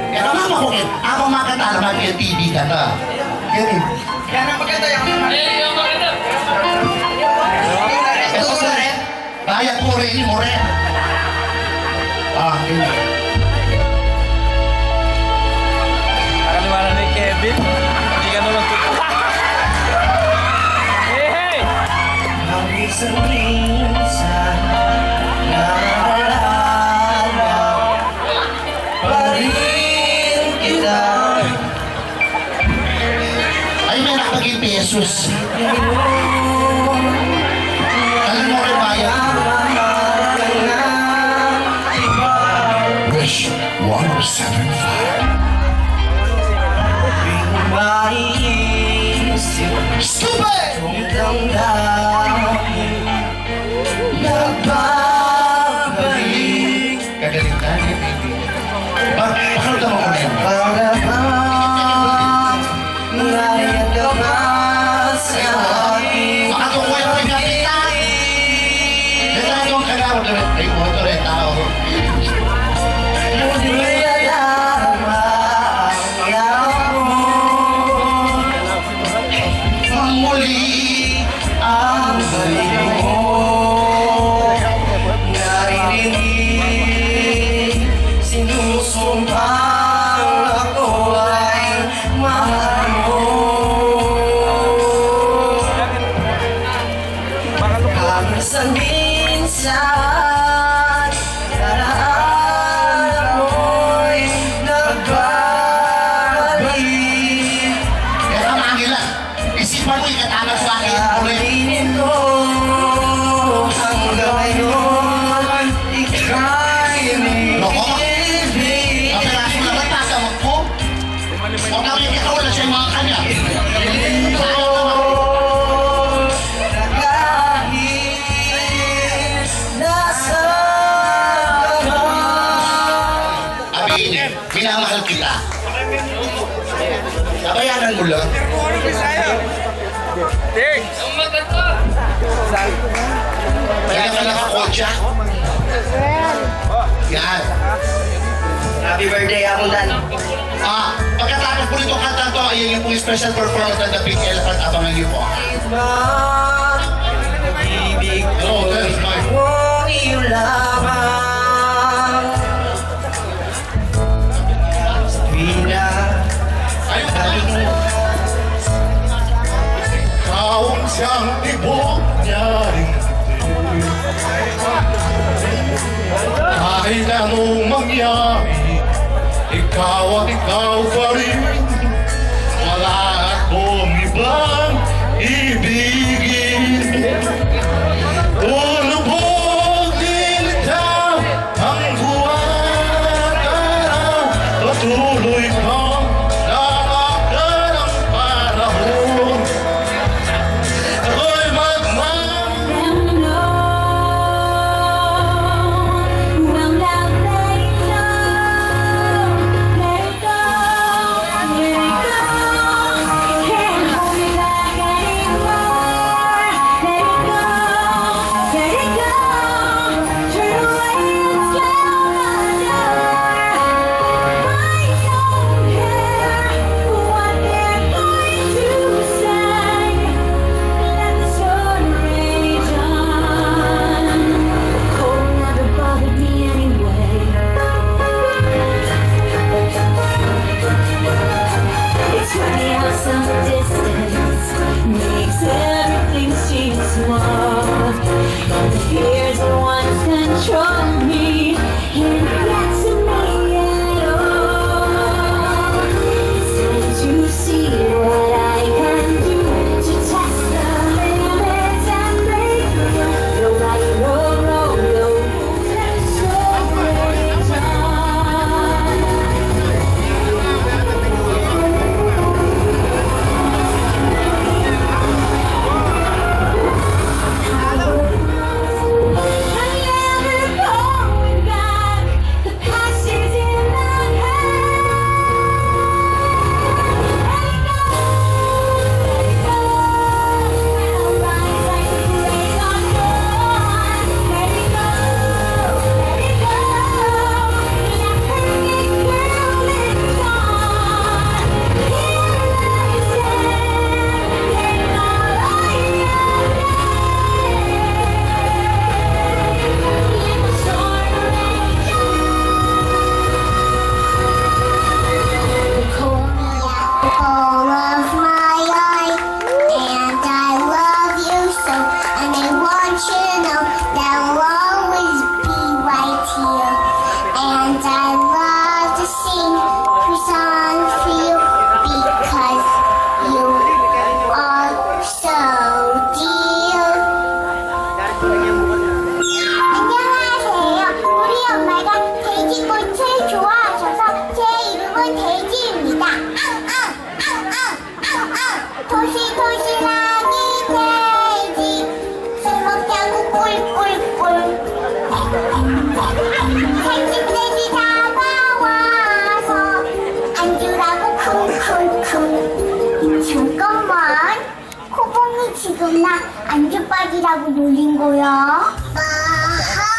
Kaya mama ko, eh, abang makatala, mag-L T V ka na. Yan, eh. Yan ang maganda yan. Ito, Karin. Bayad mo rin, mo rin. Ah, yun. Parang liwanag ni Kevin. Hindi ka naman tutuwa. Hey, hey! Paminsan-minsan, naalala pa rin kita. Ay, may nakapaging pesos. Alam mo rin, bayad. Wish one oh seven five. Stupid! Nagbabalik. Kagalingan ni Bibi. Ba-, pakiramdam mo na yan. Para bang nalayan ka pa sa akin? Makatukoy ang kapitan. Dito ang kagawad ulit. Ay, motor eh, tao. Hindi alam ang yaon. Muli ang balik mo. Minamahal kita. Abayanan mo lang. Kaya ka nakakotsa. Yan. Happy birthday, Amunan. Ah, pagkatapos po nitong kanta to, ayan yung pong special performance ng The Pink Elephant. Abangan niyo po. Ibig ko, oh, that's fine. Mo iyo lamang. Pina-, ayun, ayun. Taong siyang tibok niya rin. Kahit anong mangyari, ikaw at ikaw pa rin. Wala akong ibang ibigin. Lulubog din ikaw ang buwan at araw. Patuloy kang nakakarang panahon. Ako'y magmamahal. It's funny how some distance makes everything seem small. The fears that once controlled me can't get to me at all. Since you see what I can do to test the limits and break through, no right, no wrong, no All of my life, and I love you so, and I want you to know that I'll always be right here. And I love to sing Christmas songs for you because you are so dear. 안녕하세요. 우리 엄마가 돼지꽃을 좋아하셔서 제 이름은 돼지입니다. 앙, 앙, 앙, 앙, 앙, 앙. 도시도시락이 돼지. 술 먹자고 꿀꿀꿀. 생심돼지 잡아와서 안주라고 쿵쿵쿵. 잠깐만. 코봉이 지금 나 안주빨이라고 놀린 거야. 마하이.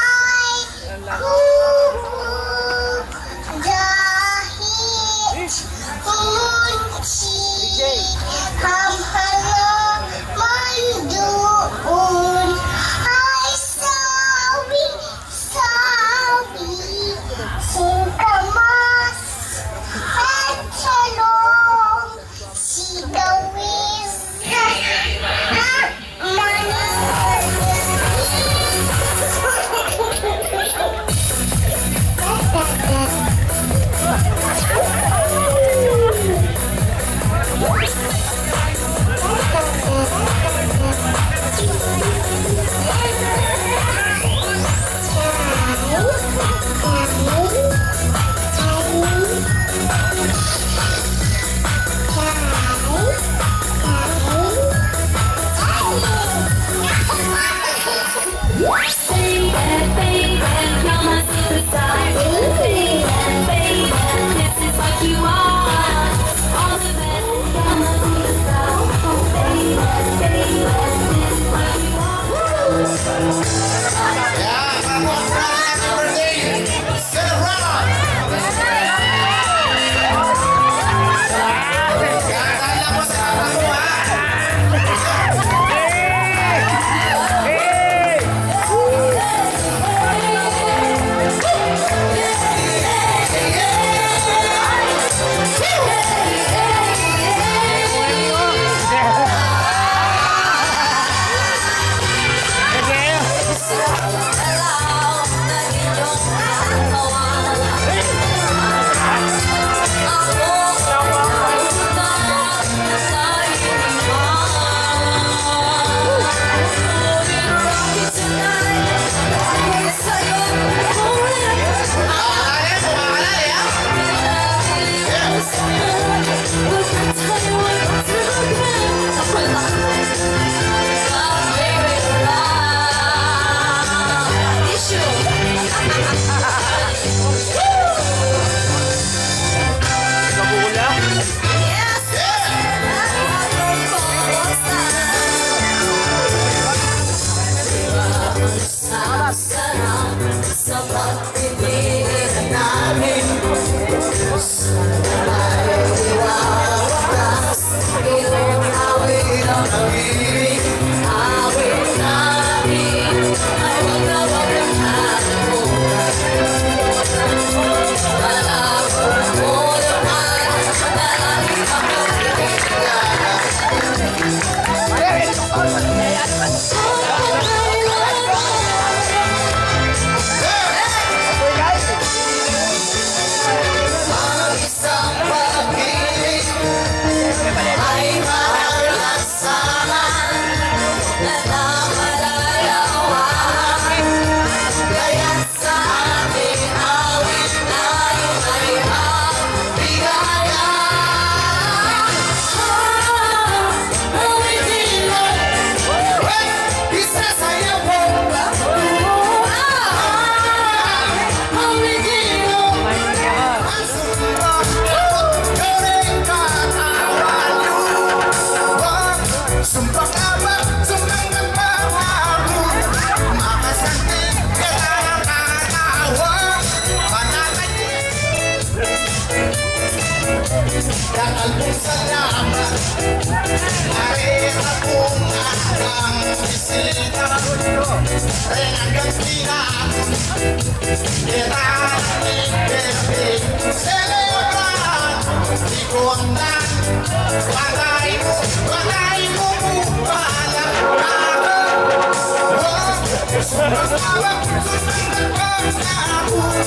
Dakal pung salamat. Nareta pung adang bisita. Reng anggang tinapun. Keta ni Pepe. Selebran. Ikondan. Patay mu, patay mu, mu pala. Sumbang, sumbang, sumbang, sumbang.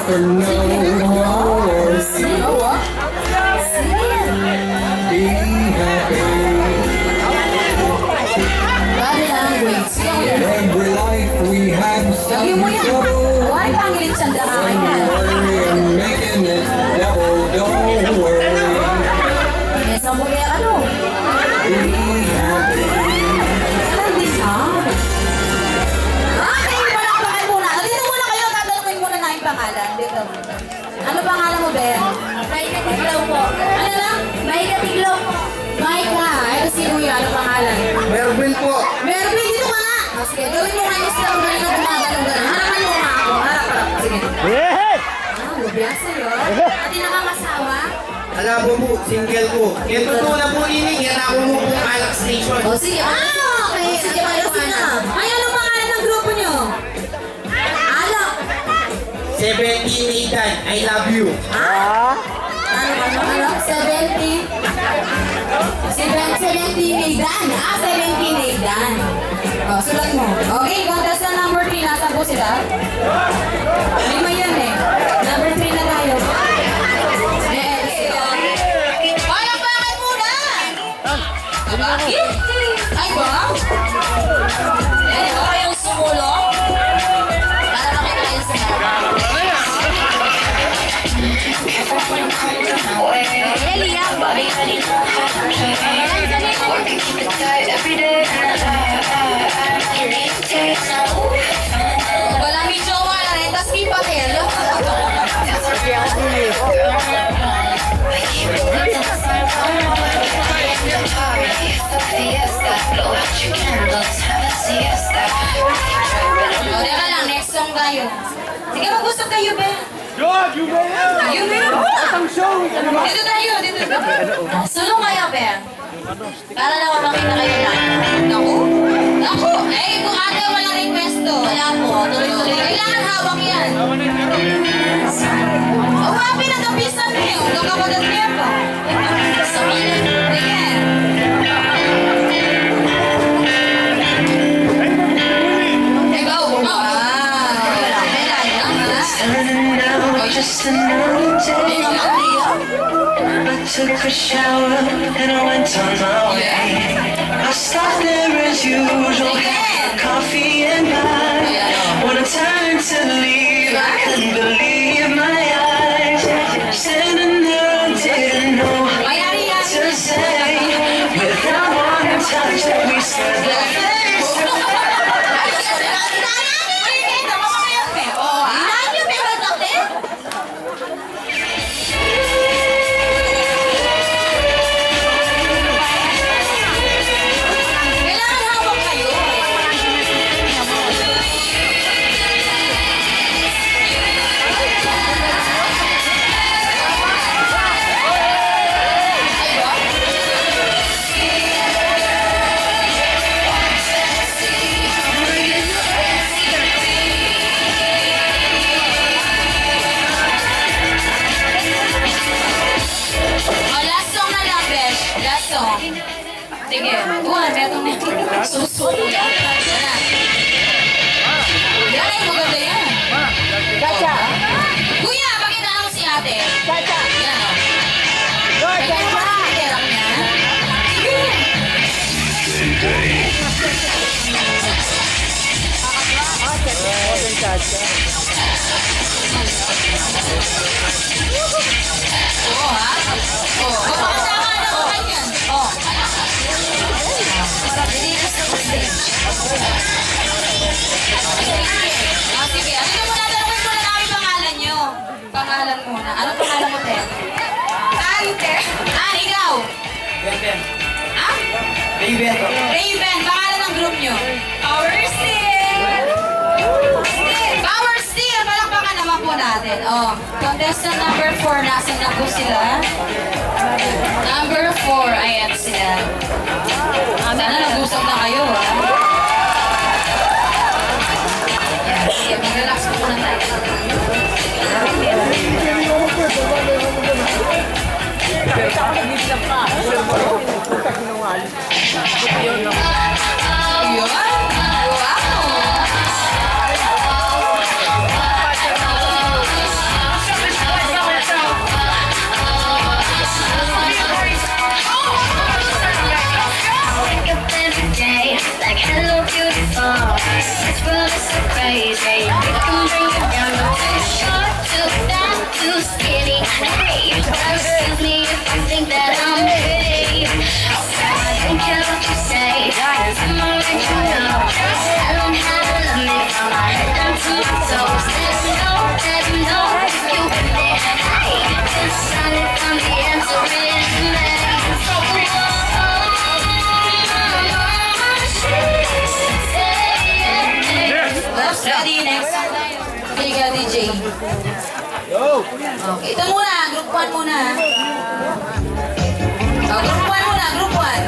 For no more. Be happy. Body language. In every life we have some trouble. Don't worry, I'm making it double. Don't worry. Yes, ang muli, ano? Be happy. Ano din, ha? Ah, kayo, palakpakan muna. Dito muna kayo, tatanungin muna na yung pangalan. Dito. Ano pangalan mo, Ben? Micah Tiglaw po. Ano lang? Micah Tiglaw po. Micah, ito si Kuya, ano pangalan? Mervin po. Mervin, dito ka nga. O, sige, gawin mo nga yung style mo na gumagano, gano'n. Harapan mo nga ako, harap, harap. Sige. Ah, lubias sa'yo. Pati nakakasawa? Wala po po, single po. Yan po po na po, Nini. Yan ako po po, Alak Station. O, sige. Ah, okay. Sige, ayos na. Ay, anong pangalan ng grupo nyo? Alak. Seventeen Nathan, I love you. Ah? Ano, ano, ano? Seventeen? Seven-, seventeen Nathan. Ah, seventeen Nathan. O, sulat mo. Okay, contestant number three, nasan po sila? Lima yan eh. Number three na tayo. Yes. Palakpakan muna! Ay, ba? Pwede ba kayong sumulong? Para makita kayo sa Elia. Wala, may jowa na rin, tas may papel. O, teka lang, next song tayo. Sige, mag-usap kayo, Ben. Yun, yun, yun. Yun, yun. At ang show, ano ba? Dito tayo, dito, dito. Sulong kayo, Ben. Para lang makita kayo na. Naku! Naku! Eh, kung ate, wala request to. Wala po. Tuloy-tuloy. Kailangan hawak yan. O, happy na kapisan niyo. Kakapagat niya pa. Sa mga. Sige. Ikaw, ikaw. Ah, kailangan, ah. Standing now, just another day. Ikaw, Maria. I took a shower and I went on my way. I stopped there as usual, had a coffee and pie. When I turned to leave, I couldn't believe my eyes. Standing there, I didn't know what to say. Without wanting to touch, we stared at face. Kailangan hawak kayo. O, last song na lang, besh. Last song. Sige. Uwan, meron na. Susunod. Yan, ay, maganda yan. Chacha. Kuya, pakita mo si ate. Chacha. Yan, o. Go, Chacha. Pera niya. Sige. Oo, ha? Oo. Papakasama na ako kanyan. Oo. Hindi ko sa stage. Ah, sige. Ano na muna, tanungin muna namin pangalan nyo. Pangalan muna. Anong pangalan mo, te? Ann, te. Ann, ikaw? Ben, Ben. Ha? Raven po. Raven, pangalan ng group nyo? Power Steel! Power Steel! Palakpakan naman po natin. O, contestant number four, nasan na po sila? Number four, ayan sila. Sana nag-usap na kayo, ha? Ayan, sige, mag-relax po muna tayo. Yun. Wow. World is so crazy. We can bring it down. Too short, too fat, too skinny. Hey, well, excuse me if you think that I'm pretty. I don't care what you say, 'cause I'm already know. I learned how to love me from my head down to my toes. There's no letting go if you with me. Hey, just sign it from the end to end. Ready, next. Sige, D J. Okay, ito muna, group one muna. Oh, group one muna, group one.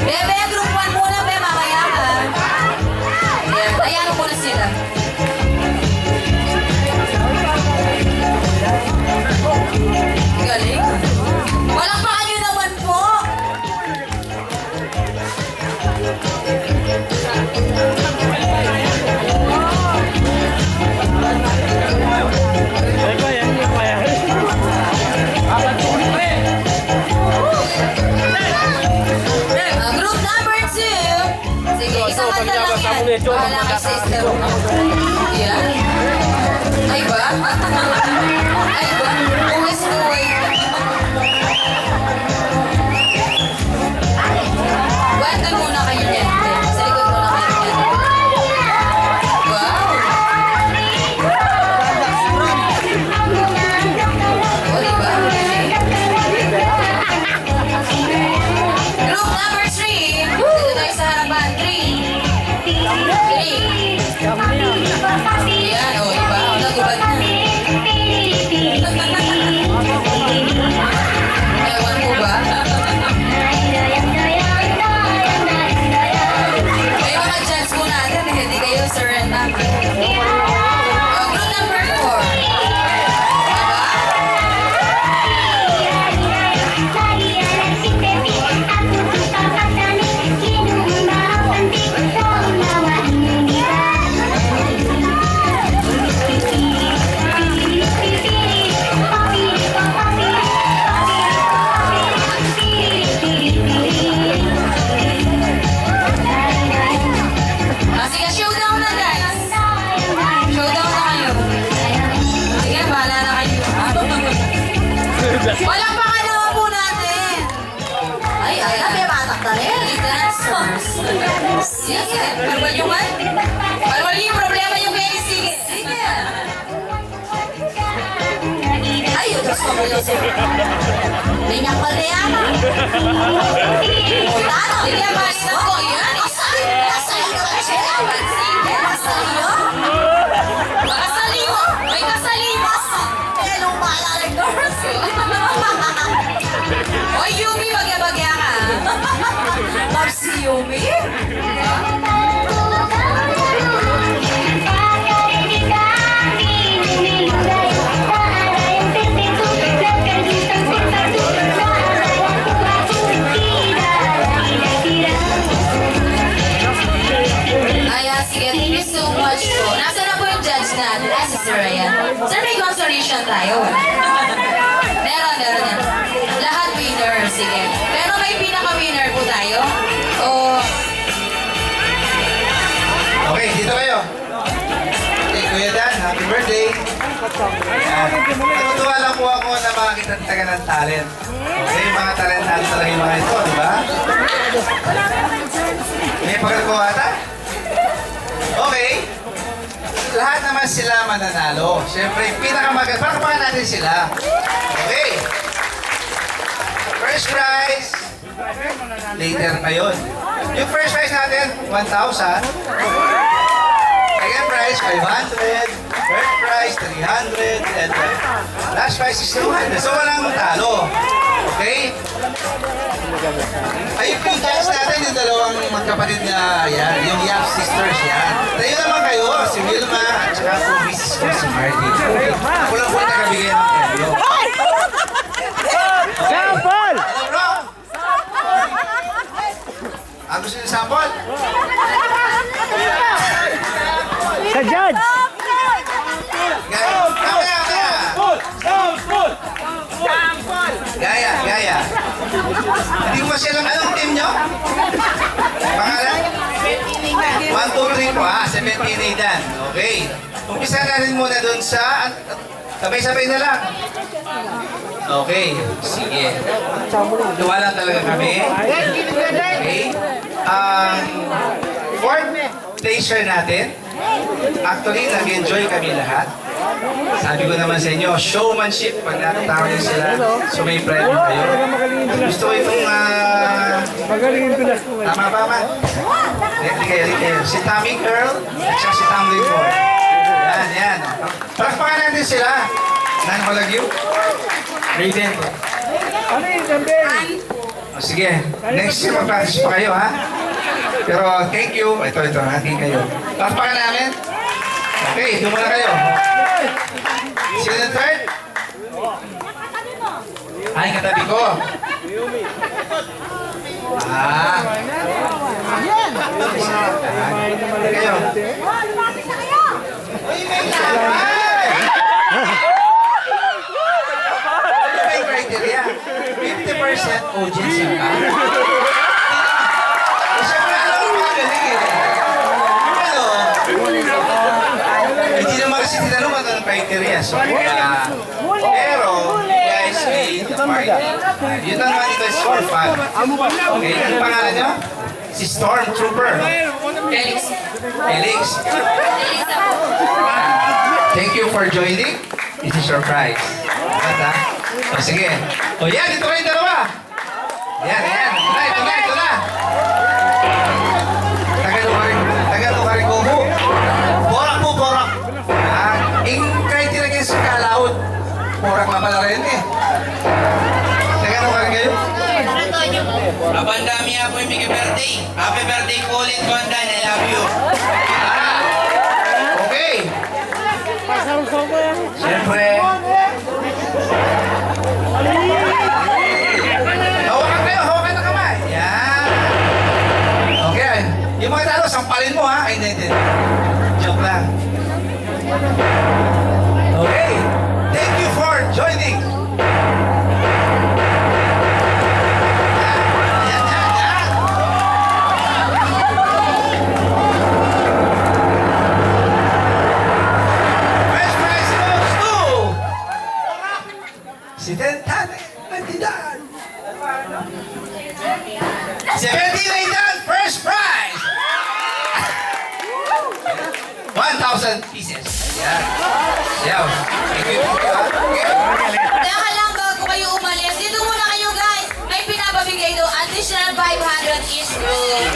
Bebe, group one muna, be, mamaya ka. Ayan, ayan muna sila. Galing. Palakpakan nyo naman po. Ah, group number two. Sige, isang kanta lang yan. Para lang kay sister. Yan. Ay ba? Ay ba? Uwis, uwis. Pwede muna kayo dyan. Sa likod muna kayo dyan. Wow! O, diba? Group number three. Dito tayo sa harapan. Three. Three. Yan, o, diba? O, nagubad na. Ewan ko ba? May mga chance po natin, eh. Di kayo surrender. O, group number four. Diba? Ah, sige, showdown na, guys. Showdown na kayo. Sige, bahala na kayo. Palakpakan naman po natin. Ay, ay, ay, may batak na rin. Sige, palwal yung man. Palwal yung problema yung K C. Sige. Ay, Diyos ko, Diyos ko. Minyak pa rin yan. O, tano? Sige, balikan ko yan. Nasa, nasa iyo ka siya. Nasa iyo? Kasali mo? May kasali mo? Hello, mga girls. Oy, Yumi, bagya-bagya ka. Love si Yumi. Ay, ah, sige. Thank you so much po. Nasaan na po yung judge natin? Ah, si Sir Ryan. Sir, may consolation tayo. Meron, meron yan. Lahat winner. Sige. Pero may pinaka-winner po tayo. O. Okay, dito kayo. Hey, Kuya Dan, happy birthday. Ayan. Natutuwa lang po ako na makakita tayo ng talent. Okay, mga talentado talaga yung mga ito, di ba? May pagkakataon ata? Okay. Lahat naman sila mananalo. Siyempre, pinakamaganda. Palakpakan natin sila. Okay. First prize. Later pa yun. Yung first prize natin, one thousand. Second prize, five hundred. Third prize, three hundred. And, uh, last prize is two hundred. So, walang talo. Okay? Ay, yung judge natin, yung dalawang magkapatid na yan, yung Yap sisters yan. Tayo naman kayo, si Wilma at saka si misis ko, si Martin. Ako lang po nakabigay ng premyo. Sample! Ano, bro? Ah, gusto niyo sample? Sa judge! Gaya, gaya, gaya. Gaya, gaya. Hindi ko kasi alam. Anong team nyo? Pangalan? One, two, three, Ah, seventeen na edan. Okay. Umpisa natin muna dun sa, sabay-sabay na lang. Okay, sige. Duwa lang talaga kami. Okay. Ang fourth placer natin, actually, nag-enjoy kami lahat. Sabi ko naman sa inyo, showmanship pag nakatawag sila. So may pride kayo. Gusto ko itong, ah, tama ba, ma? Hindi kayo, hindi kayo. Si Tommy Girl, at saka si Tommy Boy. Yan, yan. Palakpakan natin sila. Nan ko lagi. Raven. Ano yung sabi? O, sige. Next year, mag-practice pa kayo, ha? Pero thank you. Ito, ito, ha? Thank kayo. Palakpakan namin. Okay, doon muna kayo. Sino yung third? Ay, katabi ko. Ah. Kayo. Uy, may laban! Ano ba yung criteria? Fifty percent audience yun, ha? Eh, siyempre, alam mo, magaling eh. Ano? Hindi naman kasi tinanong ano ang criteria. So, ah, pero, guys, we, yun ang mga dito is for fun. Okay, ano pangalan niyo? Si Stormtrooper. Felix. Felix. Thank you for joining. It's a surprise. At, ah, o, sige. O, yan, ito kayo dalawa. Yan, yan. Ito na, ito na, ito na. Taga lugar, taga lugar ko po. Borak po, borak. Ah, ing criteria sa kalaut. Borak na pala rin eh. Taga lugar kayo? Abanda mi apo yung birthday. Happy birthday po ulit, Banda, and I love you. Ah, okay. Siyempre. Hawakan kayo, hawakan na kamay. Yan. Okay. Yung mga talo, sampalin mo, ha? Ay, hindi, hindi. Joke lang. Okay. Thank you for joining. Yan, yan, yan. First prize goes to si Tentane Cantidad. Seventeen na edan, first prize! One thousand pieces. Yan. Yan. Thank you, thank you, ha? Teka lang, bago kayo umalis, dito muna kayo, guys. May pinapamigay daw, additional five hundred each group.